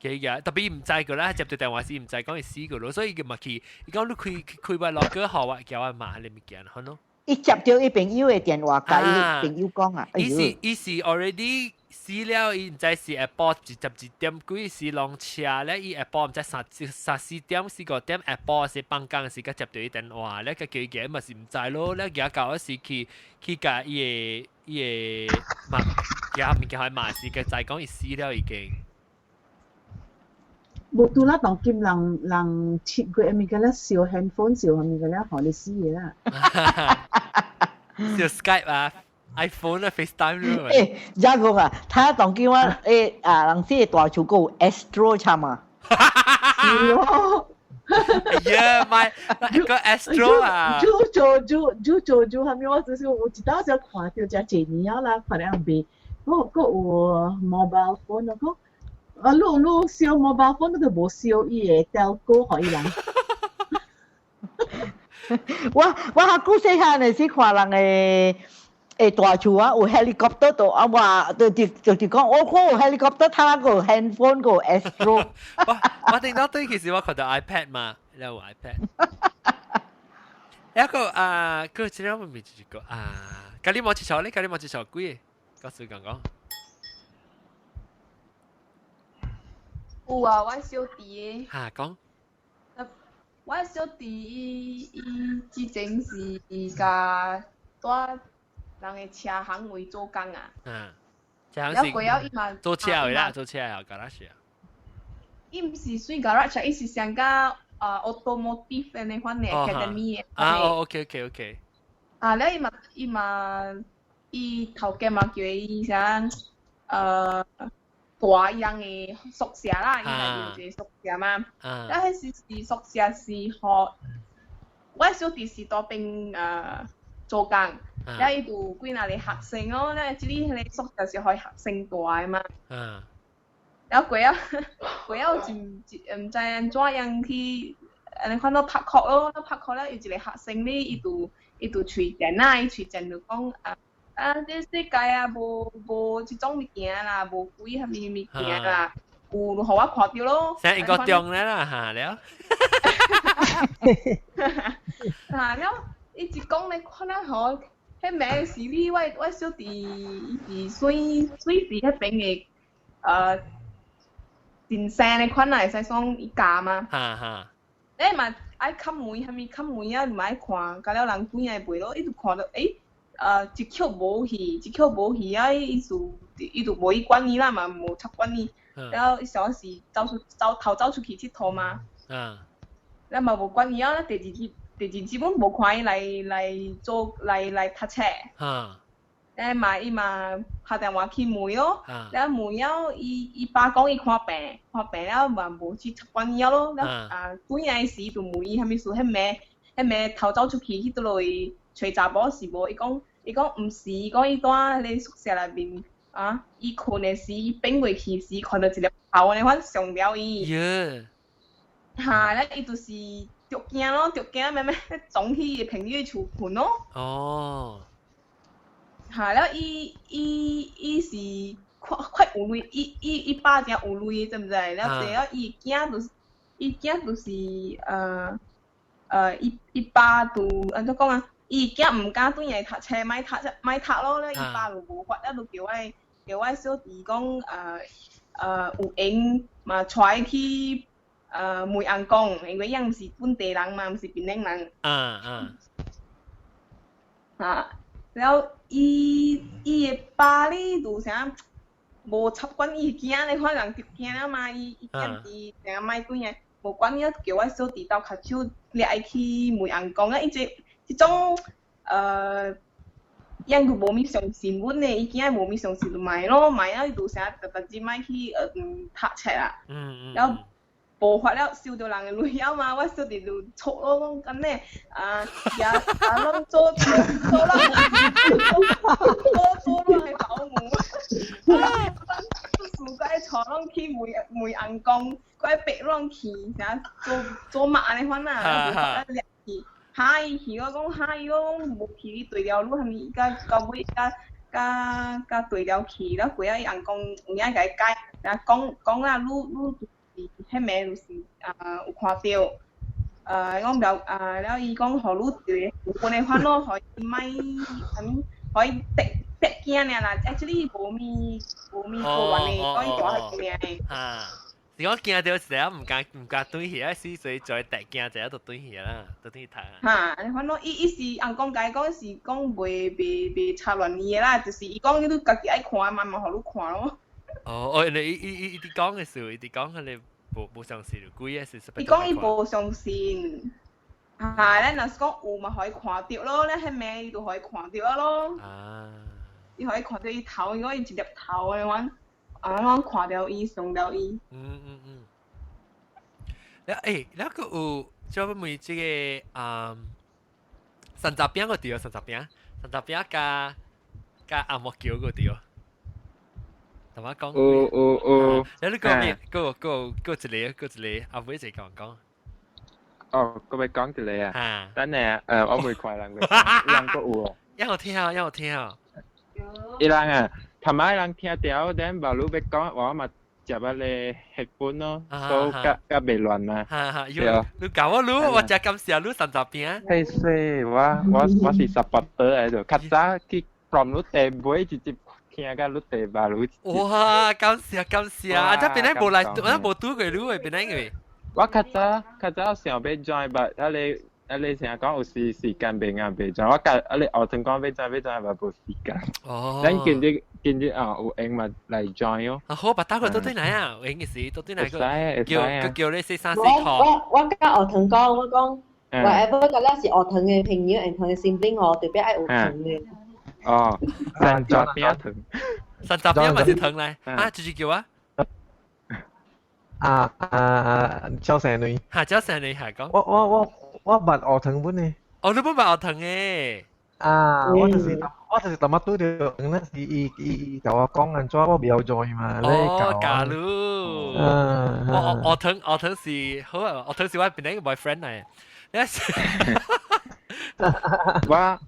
嘅嘅，特別毋知個啦，接到電話時毋知講伊死過咯，所以伊嘛去，伊講你開開我 locker 予我叫我媽彼個物件，好喏。伊接到伊朋友的電話，共伊朋友講啊，伊是伊是 already 死了，伊毋知是下晡11點幾時落車咧，伊下晡毋知三三四點四個點下晡時放工時，佮接到伊電話咧，佮叫伊行嘛是毋知咯，咧行到時去去共伊的伊的嘛行物件去嘛是佮知講伊死了已經。無拄啦，當今人人7月物件咧燒 handphone 燒物件咧，予你死的啦。燒 Skype 啊，iPhone 啊，FaceTime 咯。欸，遮講啊，他當今我欸啊，人這個大厝閣有 Astro 參啊。是哦。哎呀，買個 Astro 啊！煮做煮煮做煮，後面我就是有一道時看到遮濟年了啦，看了未，我閣有 mobile phone 我講。啊，你你燒 mobile phone，你就無燒伊个 telco 予伊人。我我較久細漢的時看人的的大厝啊，有 helicopter 都啊，哇，就就就是講，我看有 helicopter，他閣有 handphone 閣有 Astro。我我頂到對其實我看到 iPad 嘛，你有 iPad。一個啊，個這兩個咪一個啊，咖喱冇切錯咧，咖喱冇切錯幾個？告訴講講。有啊，我小弟的。嚇講。我小弟伊伊之前是共蹛人的車行位做工啊。嗯。車行是做車的啦，做車的 garage 啊。伊毋是算 garage，伊是上甲啊 automotive 按呢款的 academy 的。啊哦，OK OK OK。啊，了伊嘛伊嘛伊頭家嘛叫伊啥蹛伊人的宿舍啦，伊內面有一個宿舍嘛。了彼時是宿舍是予我小弟是佇邊做工，了伊就有幾若個學生哦，了這裡彼個宿舍是予學生蹛的嘛。了過了過了一一毋知按怎樣去，按呢款咯拍殼咯，拍殼了有一個學生咧，伊就伊就喙賤啊，伊喙賤就講啊。啊！這世界啊，無無這種物件啦，無鬼啥物物件啦，有就予我看著咯。成一個鐘咧啦，嚇了。嚇了，伊一講咧，看了吼，彼暝是你我我小弟伊是算算佇彼邊的真生的款啦，會使算伊教嘛。哈哈。你嘛愛敲門，啥物敲門啊，嘛愛看，甲了人關會袂咯，伊就看著欸。一曲無去，一曲無去啊！伊就伊就無去管伊啦嘛，無插管伊。了伊想是走出走逃走出去𨑨迌嘛。了嘛無管伊啊！第二日第二日阮無看伊來來做來來讀冊。了嘛伊嘛拍電話去問咯。了問了伊伊爸講伊看病，看病了嘛無去插管伊咯。了啊，轉來時就問伊啥物事，彼暝彼暝逃走出去去佗落揣查某是無？伊講。伊講毋是，伊講伊蹛彼個宿舍內面啊，伊睏的時，伊變過去時，看著一个頭按呢款上了伊。哈，了伊就是著驚咯，著驚咩咩，撞去伊朋友厝睏咯。哦。哈，了伊伊伊是較較有鐳，伊伊伊爸誠有鐳，知毋知？了最後伊囝就是伊囝就是伊伊爸就按怎講啊？伊囝毋敢轉來讀冊，莫讀莫讀咯，了伊爸就無法，了就叫我叫我小弟講，有閒嘛帶伊去問翁公，因為伊毋是本地人嘛，毋是檳城人。啊啊。啊，了伊伊的爸咧就啥無插管伊囝咧，看人著驚了嘛，伊伊囝伊定莫轉來，無管伊，叫我小弟鬥跤手掠伊去問翁公啊，伊這。這種伊就無物相信阮的，伊囝無物相信就莫咯，莫啊！伊就啥逐逐日莫去讀冊啦。了無法了，收著人的鐳了嘛，我小弟就錯咯，講按呢啊，也啊攏做做做人做做人的保姆，做事閣愛帶攏去問問翁公，閣愛逼攏去啥做做嬷按呢款啊，無法了掠去。哈伊去我講哈伊我講無去你對了路，啥物甲到尾甲甲甲對了去，了過仔伊翁公有影共伊解，然後講講啦，愈愈就是彼暝就是啊有看著，講了啊，了伊講予你一個有的煩惱，予伊莫啥物，予伊別別驚爾啦。Actually 無物無完的，講伊大漢爾的。啊，是講驚到時啊，毋敢對起啊，死所以再特驚一下就對起啦，就對去讀。哈，反正伊是翁講共伊講是講袂插亂伊的啦，就是伊講你家己愛看嘛，嘛予你看咯。哦，哦，你伊佇講的時候，伊佇講彼个無相信鬼的是。伊講伊無相信，啊，咱若是講有嘛，予伊看著咯，咱彼暝伊就予伊看著咯。啊。伊予伊看著伊頭，伊講伊一粒頭的阮，啊，阮看著伊，上著伊。嗯嗯嗯。了欸，了閣有，就欲問這个啊，三雜餅個對，三雜餅，三雜餅佮紅毛橋個對。同我講。有有有。你你講咩？閣閣閣一个，閣一个，阿尾一個講講。哦，閣欲講一个啊。等下，我未看人個，人閣有哦。猶有聽，猶有聽。伊人啊，頭擺人聽著，等無你欲講，我嘛接彼个 headphone 咯，所以較較袂亂嘛。哈哈，你教我滷，我真感謝你三雜餅。嘿說，我是 supporter 來著，較早去 from 你第尾直接聽甲你第八滷。哇，感謝感謝，啊！這邊咧無來，我無拄過你的邊咧個。我較早較早想欲 join，but 彼个成日講有時時間袂啱袂 join，我共彼个學堂講欲 join 欲 join，嘛無時間。哦。咱今日今日啊有閒嘛來 join 哦。啊好，別打過倒轉來啊，有閒的時倒轉來個叫叫你四三四我箍。我佮學堂講，我講 whatever 個了是學堂的朋友，和堂的 sibling 哦，特別愛有糖的。哦，山楂餅糖。山楂餅嘛是糖來，啊，就是叫啊。啊啊，趙生女。哈，趙生女係講。我捌學堂本呢。哦，你本捌學堂的。啊，我就是淡薄拄著，那是伊共我講按怎，我袂曉做嘛。哦，假如。嗯。我學堂學堂是好啊，學堂是我邊個 boyfriend 來。我。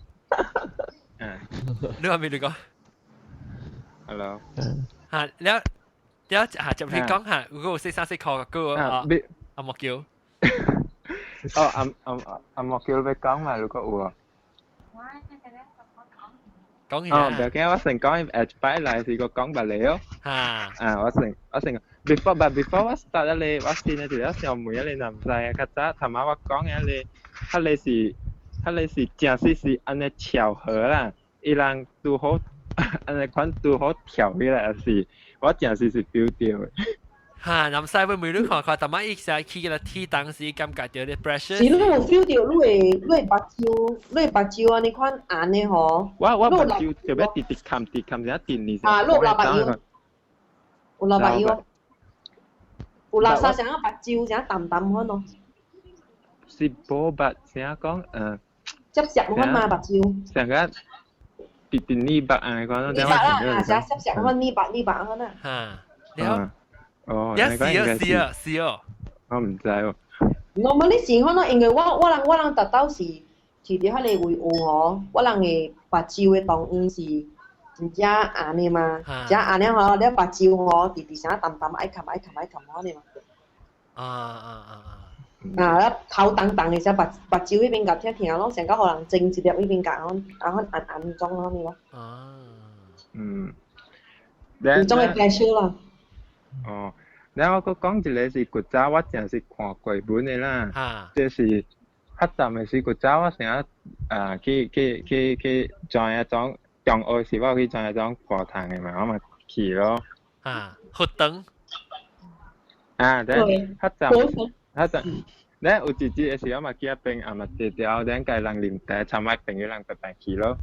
嗯。你話咩你講？Hello。嚇，了了嚇，就你講下，如果有四三四箍個啊，阿莫橋。哦，阿莫橋欲講嘛，如果有啊。講哦，毋要緊，我先講下一擺來是閣講別个哦。嚇。啊，我先 before but before 我 start 咧，我先咧就我想問彼个男仔啊，較早頭仔我講的彼个，彼个是，彼个是誠實是按呢巧合啦，伊人拄好按呢款拄好跳起來，抑是我誠實是 feel 著的。哈，男仔會每你看看，淡仔伊成起個天當時感覺著咧 pressure。是你有 feel 著你的目睭，你的目睭按呢款紅的吼。我目睭特別直直冚直冚成電呢。啊，你有流目藥？有流目藥？有流沙成目睭成淡淡款咯。是無捌成講接澀款嘛目睭。成個直直呢目按呢款咯。呢目啦，啊，成澀澀款呢目呢目款啊。哈，了。哦，是啊是啊是哦。我毋知哦。 Normally 是可能因為我人達到是佇彼個位有吼，我人的目睭的動向是真正紅的嘛，真紅了吼，了目睭吼，直直啥淡淡愛冚愛冚愛冚安呢嘛。啊啊啊啊！啊，了頭重重的時目睭彼邊共疼疼咯，成個予人蒸一粒彼邊共啊款紅紅種安呢咯。啊。嗯。有種的 pressure 啦。哦。然後我閣講一个是古早我誠是看過本的啦，這是較早的時古早我成日啊去 join 彼種中學時我有去 join 彼種課堂的嘛，我嘛去咯。啊，活動。啊，對，較早較早，咧有一日的時我嘛去彼邊也嘛坐著，咱共人啉茶，參我朋友人白白去咯。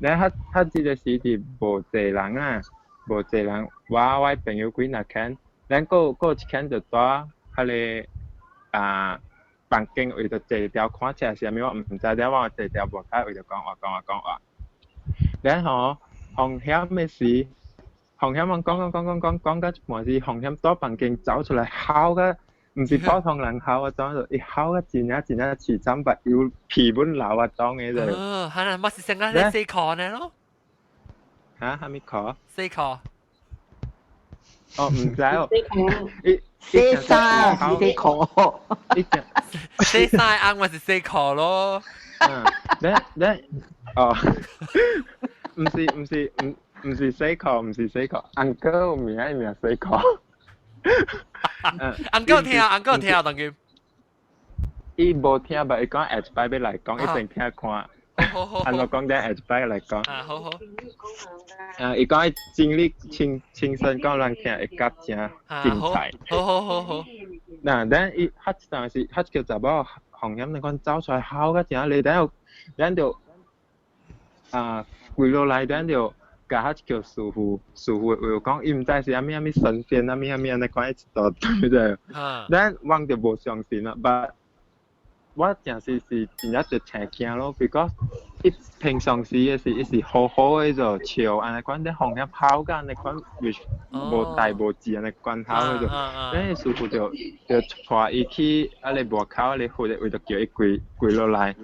咧較較這个時是無濟人啊，無濟人，我朋友幾若間。咱閣有一間就佇彼个啊房間位就坐著看冊是啥物，我毋知，了我坐著無開位就講話講話講話。然後風險的時，風險我講講講講講講到一半時，風險佇房間走出來吼甲，毋是普通人吼啊種，就伊吼甲真正真正悽慘，目油皮本流啊種的就。哦，係啦，咪是成日咧四箍呢咯。哈？啥物箍？四箍。哦，毋知哦。洗衫是洗褲。洗衫翁咪是洗褲咯。嗯，你你哦，毋是毋是毋毋是洗褲，毋是洗褲，uncle 名名洗褲。 uncle 聽，uncle 聽當佢。伊無聽吧？伊講下一擺欲來講，一定聽看。按怎講？等下一擺來講。啊，好好。啊，伊講伊經歷親親身講人聽會較誠精彩。好好好好。嗱，等伊較一陣時，較叫查某紅險那款走出來吼甲誠咧，等咱就啊跪落來，咱就共彼叫師傅，師傅話講伊毋知是啥物啥物神仙，啥物啥物按呢款一道對不對？咱我就無相信啦，but 我真是是真正就青驚咯，because 伊平常時的是伊是好好的就笑，按呢款咧紅險吼甲按呢款，無代無誌按呢款吼的就，咱師傅就就帶伊去啊咧外口啊咧佛的位，就叫伊跪跪落來，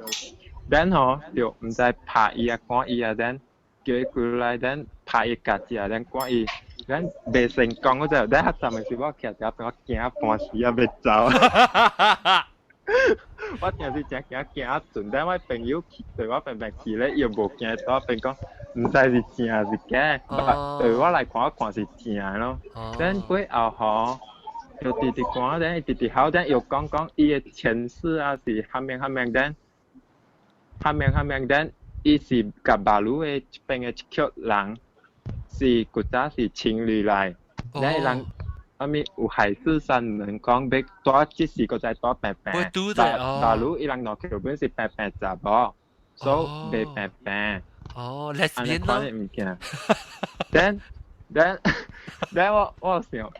然後就毋知拍伊啊趕伊啊，then 叫伊跪落來，then 拍伊家己啊，then 趕伊，then 袂成功嗰陣，then 較陣的時我徛佇遐邊，我驚半死啊欲走。我真是誠驚驚啊盡，但我朋友去對我邊邊去咧，伊又無驚，對我邊講，毋知是真是假，對我來看，我看是真咯。等過後吼，就直直講，等伊直直吼，等又講講伊的前世啊是蝦米蝦米，等蝦米蝦米，等伊是共馬路的這邊的一群人，是古早是情侶來，等人。啥物有海誓山盟講欲蹛這時閣再蹛平平，大陸伊人落橋本是平平查某，所以袂平平。哦，lesbian 咯。物件。then then then 我我想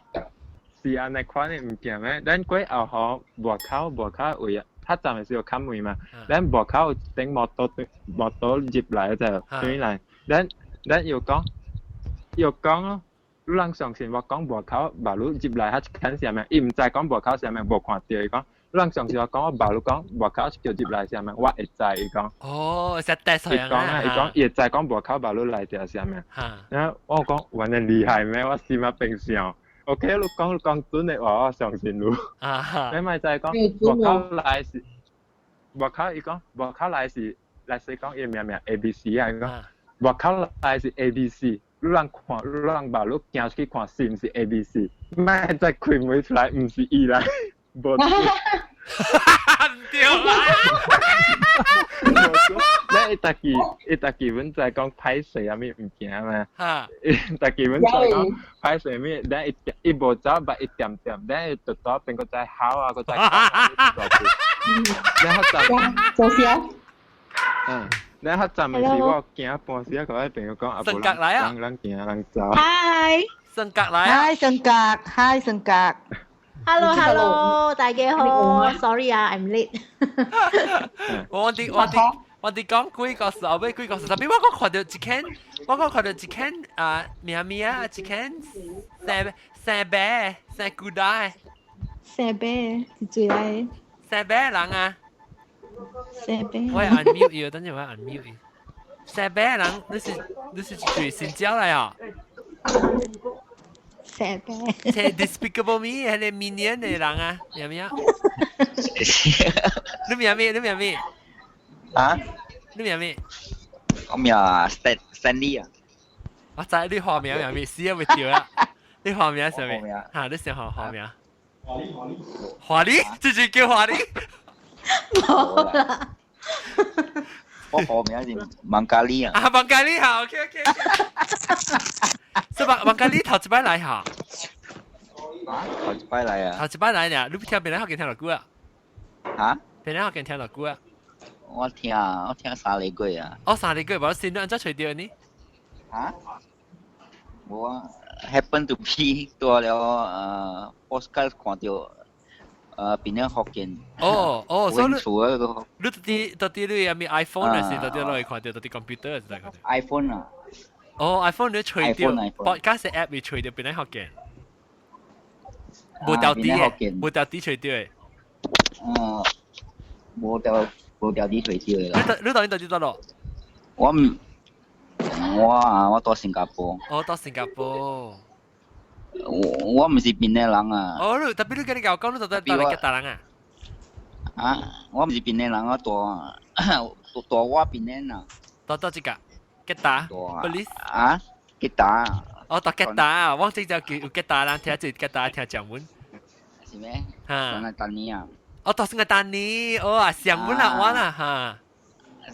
是按呢款的物件咩？then 過後吼外口外口位啊，較早的時有開門嘛，then 外口有一頂摩托摩托入來就轉來，then then 又講又講咯。你人相信我講外口馬路入來彼一間啥物？伊毋知講外口啥物，無看著伊講。你人相信我講我馬路講外口叫入來啥物？我會知伊講。哦，識得伊講啊，伊講伊會知講外口馬路內底啥物。然後我講原來厲害咩？我心仔變想。OK，你講你講準的話，我相信你。你咪就係講外口來是外口，伊講外口來是來是講伊名名 A B C 啊，伊講外口來是 A B C。你人看，你人目你行出去看是毋是 A B C？莫再開門出來，毋是伊來，無。唔對啦！你伊家己，伊家己阮在講歹勢啥物物件嘛？伊家己阮在講歹勢物，咱伊伊無走，捌伊點點，咱伊就倒邊閣再吼啊，閣再講。咱較早。做啥？嗯。你較早的是我驚半死啊！佮我朋友講，啊無人人驚人走。 Hi，性格來啊！Hi，性格，Hi，性格。 Hello，Hello，大家好，Sorry 啊，I'm late。我哋我哋我哋講幾個時後尾幾個時，特別我講看到一間，我講看到一間啊，咩咩啊，一間生生白生古代。生白是最來。生白人啊！生白。我 unmute 伊，等陣我 unmute 伊。生白人，你是你是住新疆來啊？生白。係 Despicable Me 係你 Minion 的人啊，有沒有？你名咩？你名咩？啊？你名咩？我名 Stan Stanley 啊。我知你花名名咩？死啊！會掉啦！你花名啥物？嚇！你想學花名？華麗華麗。華麗，這就叫華麗。冇啦。我花名是孟加里啊。啊，孟加里好，OK OK。是吧？孟加里頭一擺來哈。頭一擺來啊。頭一擺來呢？你聽邊個學見聽偌久啊？嚇？邊個學見聽偌久啊？我聽我聽3個月啊。哦，三個月，無先按怎揣著呢？嚇？我 happen to be 到了podcast 看著邊個福建。哦哦，所以你你到底到底你係咪 iPhone 還是到底攞去看著到底 computer 還是看著？iPhone 啊。哦，iPhone 你揣著 podcast app 你揣著邊個福建？無掉底嘅，無掉底揣著嘅。哦，無掉無掉底揣著嘅啦。你你到底到底佗落？我唔，我啊，我到新加坡。哦，到新加坡。我毋是檳城人啊。哦，你 tapi 你跟你講講，你到底到底吉打人啊？啊，我毋是檳城人，我大大我檳城啊。到到這個吉打？Police？啊，吉打。哦，到吉打，我正就叫有吉打人聽，就吉打聽講文。是咩？哈。上來丹尼啊。哦，到上個丹尼，哦啊，上文啦，我啦哈。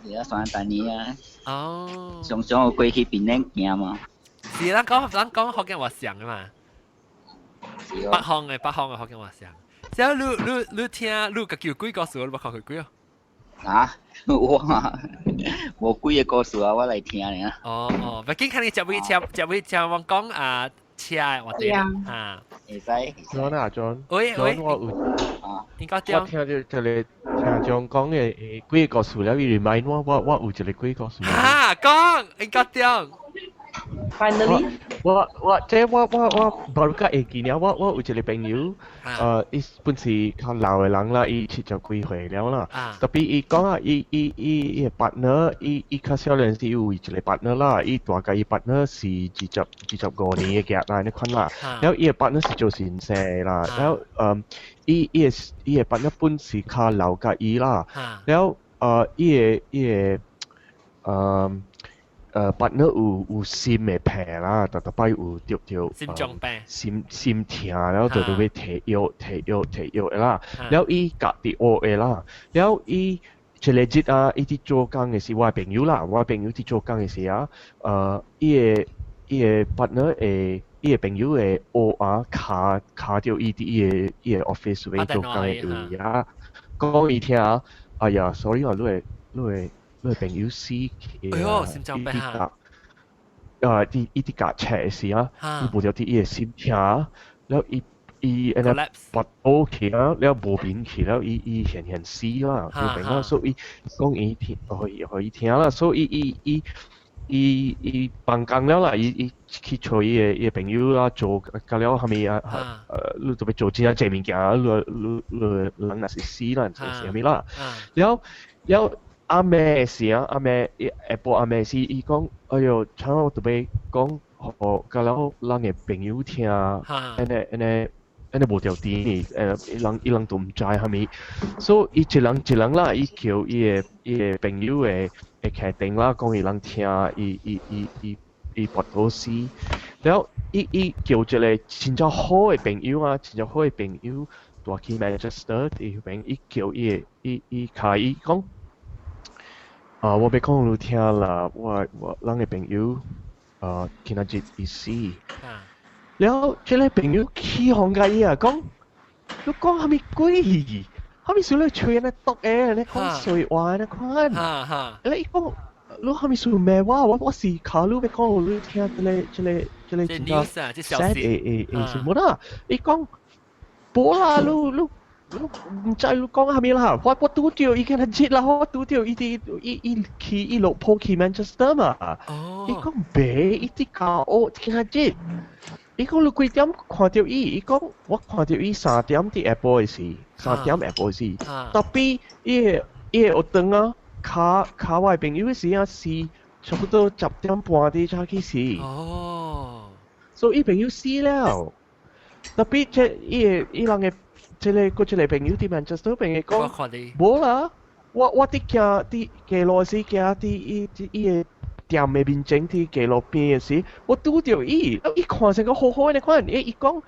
是啊，上來丹尼啊。哦。常常有過去檳城行嘛。是，咱講咱講福建話像的嘛。北方的福建話像。所以你你你聽，你家己有幾個故事，你捌看過幾個？啊，我無幾個故事啊，我來聽爾。哦哦，畢竟看你食尾車，食尾車我講啊車的話題啊。會使。 John 啊 John。喂喂。我有。啊。應該我聽到一個聽 John 講的幾個故事了，伊 remind 我，我我有一個鬼故事。哈，講應該對。 Finally，我我這我我我無較會記爾，我我有一個朋友，伊本是較老的人啦，伊70幾歲了啦。特別伊講啊，伊伊伊伊的 partner，伊伊較少年時有一個 partner 啦，伊大佮伊 partner 是25年的 gap 啦，按呢款啦。了伊的 partner 是做先生啦，了伊伊的伊的 partner 本是較老佮伊啦，了伊的伊的partner 有有心的病啦，逐逐擺有著著心臟病、心心痛，了就著欲提藥、提藥、提藥的啦。了伊家己學的啦，了伊一個日啊，伊佇做工的時，我的朋友啦，我的朋友佇做工的時啊，伊的伊的 partner 會，伊的朋友會烏仔敲敲著伊佇伊的伊的 office 位做工的位啊，講伊聽，哎呀，sorry 啊，你的你的你的朋友死去啊！哎喲，心臟病啊！啊！伊伊佇駕車的時啊，伊無著佇伊的心痛，了伊伊按呢跋倒去啊，了無眠去了，伊伊現現死啦，你明啊？所以講伊聽，予伊予伊聽啦，所以伊伊伊伊放工了啦，伊伊去揣伊的伊的朋友啦，做甲了蝦米啊？你特別做真濟物件，你你你人若是死啦，是啥物啦？了了。阿妹時啊，阿妹下晡阿妹時，伊講，哎喲，慘我特別講，予甲了人的朋友聽，按呢按呢按呢無著甜呢，伊人伊人都毋知蝦米，所以伊一人一人啦，伊叫伊的伊的朋友的的客頂啦，講伊人聽，伊伊伊伊伊跋倒死，了伊伊叫一個真正好的朋友啊，真正好的朋友，蹛去 Manchester 佇彼邊，伊叫伊的伊伊敲伊講。啊！我欲講予你聽啦，我我咱的朋友啊，今仔日伊死。了，這個朋友起哄共伊啊，講你講啥物鬼？啥物事你喙按呢毒的，按呢講衰話按呢款？你講你啥物事罵我？我我是敲你欲講予你聽，這個這個這個真正 sad 的的的新聞啊！伊講無啦，你你。你毋知你講啥物啦？我我拄著伊今仔日啦，我拄著伊佇伊伊去伊落鋪去 Manchester 嘛。伊講袂，伊佇教學今仔日。伊講你幾點看著伊？伊講我看著伊3點佇下晡的時，3點下晡時。特別伊的伊的學堂啊，敲敲我的朋友的時啊是差不多10點半佇才去時。所以伊朋友死了。特別這伊的伊人的。這個閣一個朋友佇 Manchester 朋友講，無啦，我我佇行佇街路時行佇伊伊個店的面前佇街路邊的時，我拄著伊，伊看成個好好的款，伊伊講，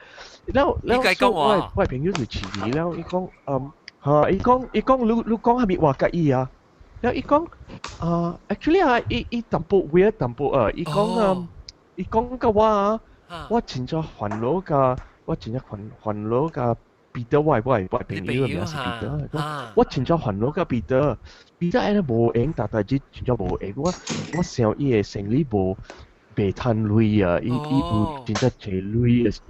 了了，我我朋友就遲疑了，伊講，嗯，嚇，伊講伊講你你講啥物話佮伊啊？了伊講，啊，actually 啊，伊伊淡薄 weird 淡薄啊，伊講啊，伊講佮我啊，我真正煩惱佮，我真正煩煩惱佮。彼得，我我我朋友名是彼得，我真正煩惱佮彼得，彼得按呢無閒，逐逐日真正無閒。我我想伊的生理無袂趁鐳啊，伊伊有真正濟鐳的時，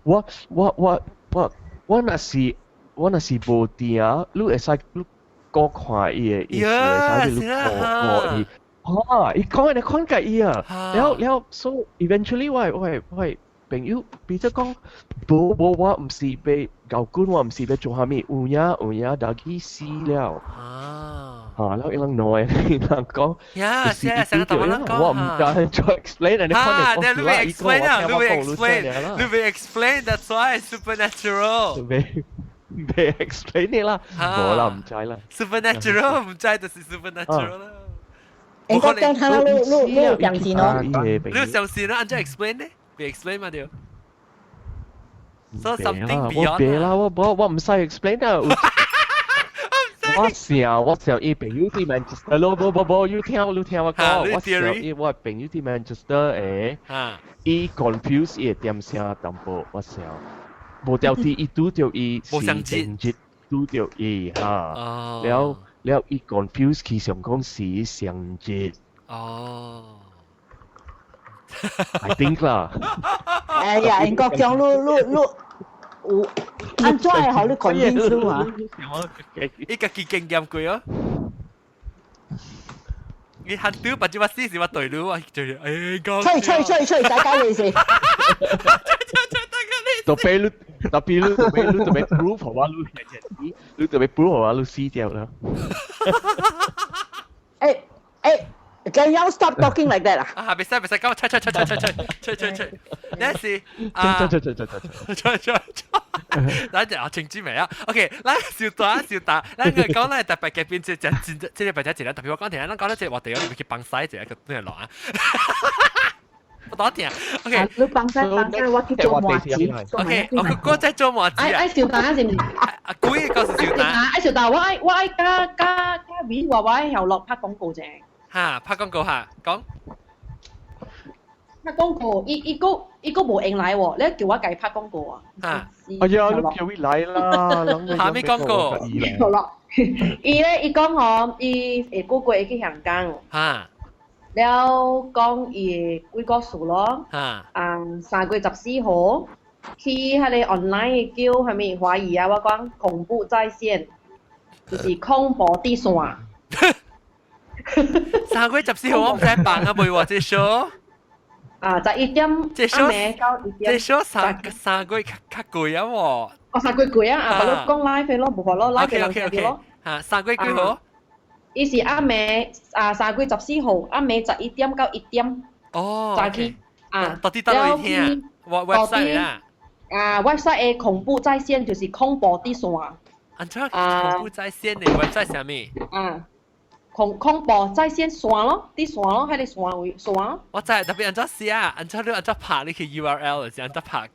我我我我我若是我若是無定，你會使你閣看伊的意思，會使你顧顧伊。哈，伊講按呢款佮伊啊，了了，so eventually 我我我朋友彼得講，無無我毋是欲搞棍，我毋是欲做啥物，有影有影，大家死了。啊！嚇，然後伊人內伊人講，呀，是啊，成個台灣人講，我毋知怎 explain，你看你講啦，伊講我聽我講，你聽啦。你未 explain，that's why supernatural。未未 explain 你啦，無啦，毋知啦。 supernatural 毋知就是 supernatural 啦。應該講他你你你有相信咯？你有相信啦？按怎 explain 呢？未 explain 嘛對。So something beyond。我別啦，我我我毋使 explain 啦。我想我想伊朋友佇 Manchester 咯，無無無，你聽你聽我講，我想伊我朋友佇 Manchester 誒，伊 confuse 伊點聲淡薄，我想，無掉啲伊拄著伊是情節拄著伊哈，了了伊 confuse 去想講是情節。哦。 I think 啦。哎呀，應該講你你你。有按怎會予你 convince 你啊？伊家己經驗過哦。你喊對把這把死是我對路啊，就是哎講。吹吹吹吹，大家你是。特別你特別你特別你特別 prove 我你你特別 prove 我你死掉啦。誒誒。Can you stop talking like that 啊？啊，袂使袂使，講吹吹吹吹吹吹吹吹吹，那是啊，吹吹吹吹吹吹吹吹，咱就清知未啊？OK，咱小打小打，咱個講咱特別嘅邊隻隻隻這個白隻一特別我講聽，咱講咱這個話題，我哋去幫西一個對落啊。我打聽，OK。你幫西幫西，我去做麻子。 OK，我我在做麻子啊。愛小打是唔？啊，鬼個是小打。愛小打，我愛我愛加加加面話我愛後落拍廣告啫。嚇，拍廣告嚇，講。拍廣告，伊伊個伊個無用來喎，你叫我共伊拍廣告啊？啊！哎呀，你叫伊來啦，下面廣告。好啦，伊咧伊講吼，伊下個月會去香港。嚇！了講伊的幾個數咯。嚇！啊，3月14號去彼个 online 叫啥物華語啊？我講恐怖在線，就是恐怖佇線。 3月14號我毋知辦啊，袂話這 show。啊，11點，這 show 這 show 三三個月較較貴啊喎。哦，三個月貴啊，啊，別你講 live 咯，無法咯，live 人聽咯。嚇，三個月幾號？伊是暗暝啊，3月14號暗暝11點到1點。哦。早起啊。到底佗位聽？website 啦。啊，website 的恐怖在線就是恐怖佇線。按怎恐怖在線的 website 啥物？啊。恐恐怖在線線咯，佇線咯，彼个線位線。我知，特別按怎寫啊？按怎你按怎拍你去 URL 是按怎拍？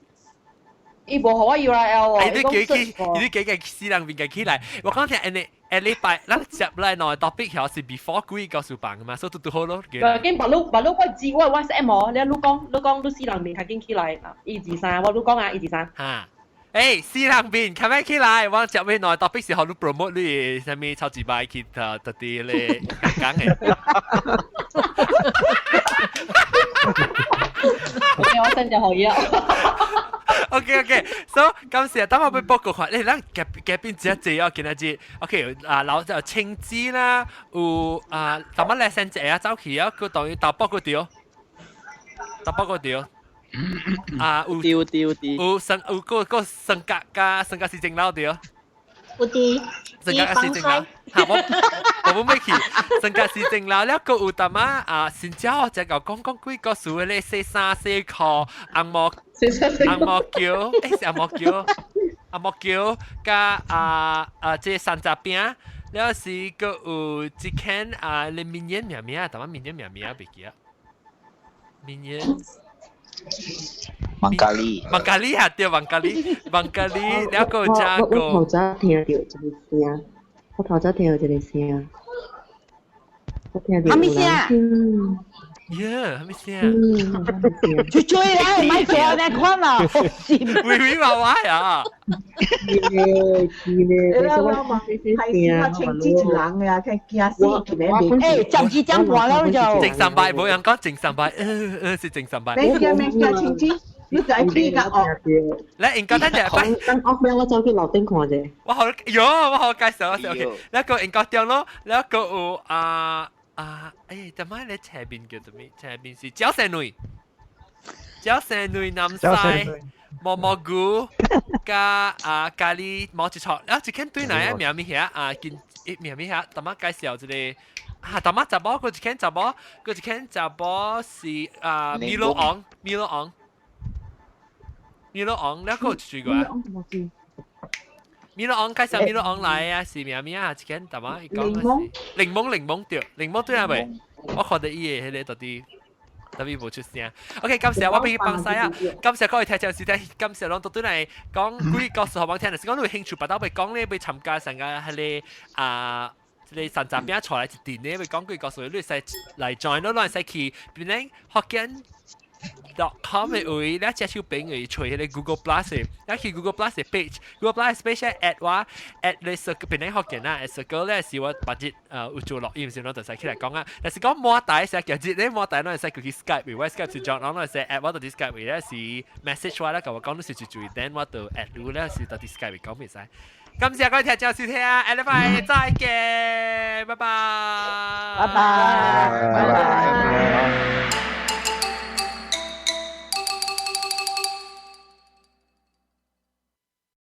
伊無予我 URL 喎。你記起，你記個死人面記起來。我講聽，下下禮拜咱接來兩個 topic 是 before 鬼故事放嘛，所以拄拄好咯。對，緊別你別你我知我 WhatsApp 無，你你講你講你死人面較緊起來，1、2、3，我你講啊，1、2、3。嚇！誒，死人面較欲起來，我接尾兩個 topic 是予你 promote 你啥物超級擺去特特啲咧講嘅。 OK，我 send 就可以啦。 OK OK，so 感謝，等我欲報告看，你咱夾夾邊只隻哦，今仔日 OK 啊，老就青枝啦，有啊，淡仔來先一下走去啊，佢當伊頭報告著，頭報告著。啊，有丟丟啲，有生有個個生格加生格是正樓對。有啲，生格是正樓，嚇我我冇咩去，生格是正樓了，個有淡仔啊，新椒就講講講幾個數咧，洗衫洗褲，紅毛紅毛橋，欸是紅毛橋，紅毛橋加啊啊這山楂餅，了是個有一間啊，你面煙名名，淡仔面煙名名袂記啊，面煙。孟加里，孟加里啊，對，孟加里，孟加里，了個加個。我頭早聽著一個聲，我頭早聽著一個聲，我聽著有人。耶，啥物聲？出追啦，莫做按呢款啦，微微娃娃呀。是咧，是咧，你啦嘛，係我清知一人嘅，佢驚死，欸，12點半了就。正上拜無人講正上拜，是正上拜。你驚咩驚清知？你就愛比較惡。來，應該等下拜。等惡咩？我走去樓頂看者。我好，喲，我好介紹我 OK。那個應該點咯，那個有啊啊，欸，怎麼咧？斜面叫做咩？斜面是鳥生女，鳥生女南西毛毛菇加啊咖喱毛一撮，啊，一間對哪啊名物遐啊，近伊名咩嚇？淡仔介紹一個啊，淡仔查某，閣一間查某，閣一間查某是啊，米洛昂，米洛昂，米洛昂，你個有住過啊？米洛昂介紹米洛昂來啊，是名咩啊？一間淡仔伊講檸檬，檸檬檸檬對，檸檬對啊未？我看到伊个彼个到底。特別無出聲。OK，感謝我俾佢幫晒啊！感謝各位聽眾收聽，感謝攏都對來講幾個故事予我聽，就是講你有興趣，別到欲講咧，欲參加成個彼个啊，這个三雜餅出來一陣咧，欲講幾個故事，你會使來 join 咯，你會使去變成福建 .com 的位，你隻手邊會揣彼个 Google Plus 的，你去 Google Plus 的 page，Google Plus page add 我 add 你 circle 變成福建啊，circle 咧是我別日有做錄音時，我就使起來講啊。但是講摩大時今日咧摩大，攏會使去 Skype，我 Skype 是 join，攏會使 add 我到啲 Skype 咧是 message 我咧，共我講你是住住，等我就 add 你咧是到啲 Skype 講袂使。感謝各位聽眾收聽，下禮拜再見，拜拜，拜拜，拜拜。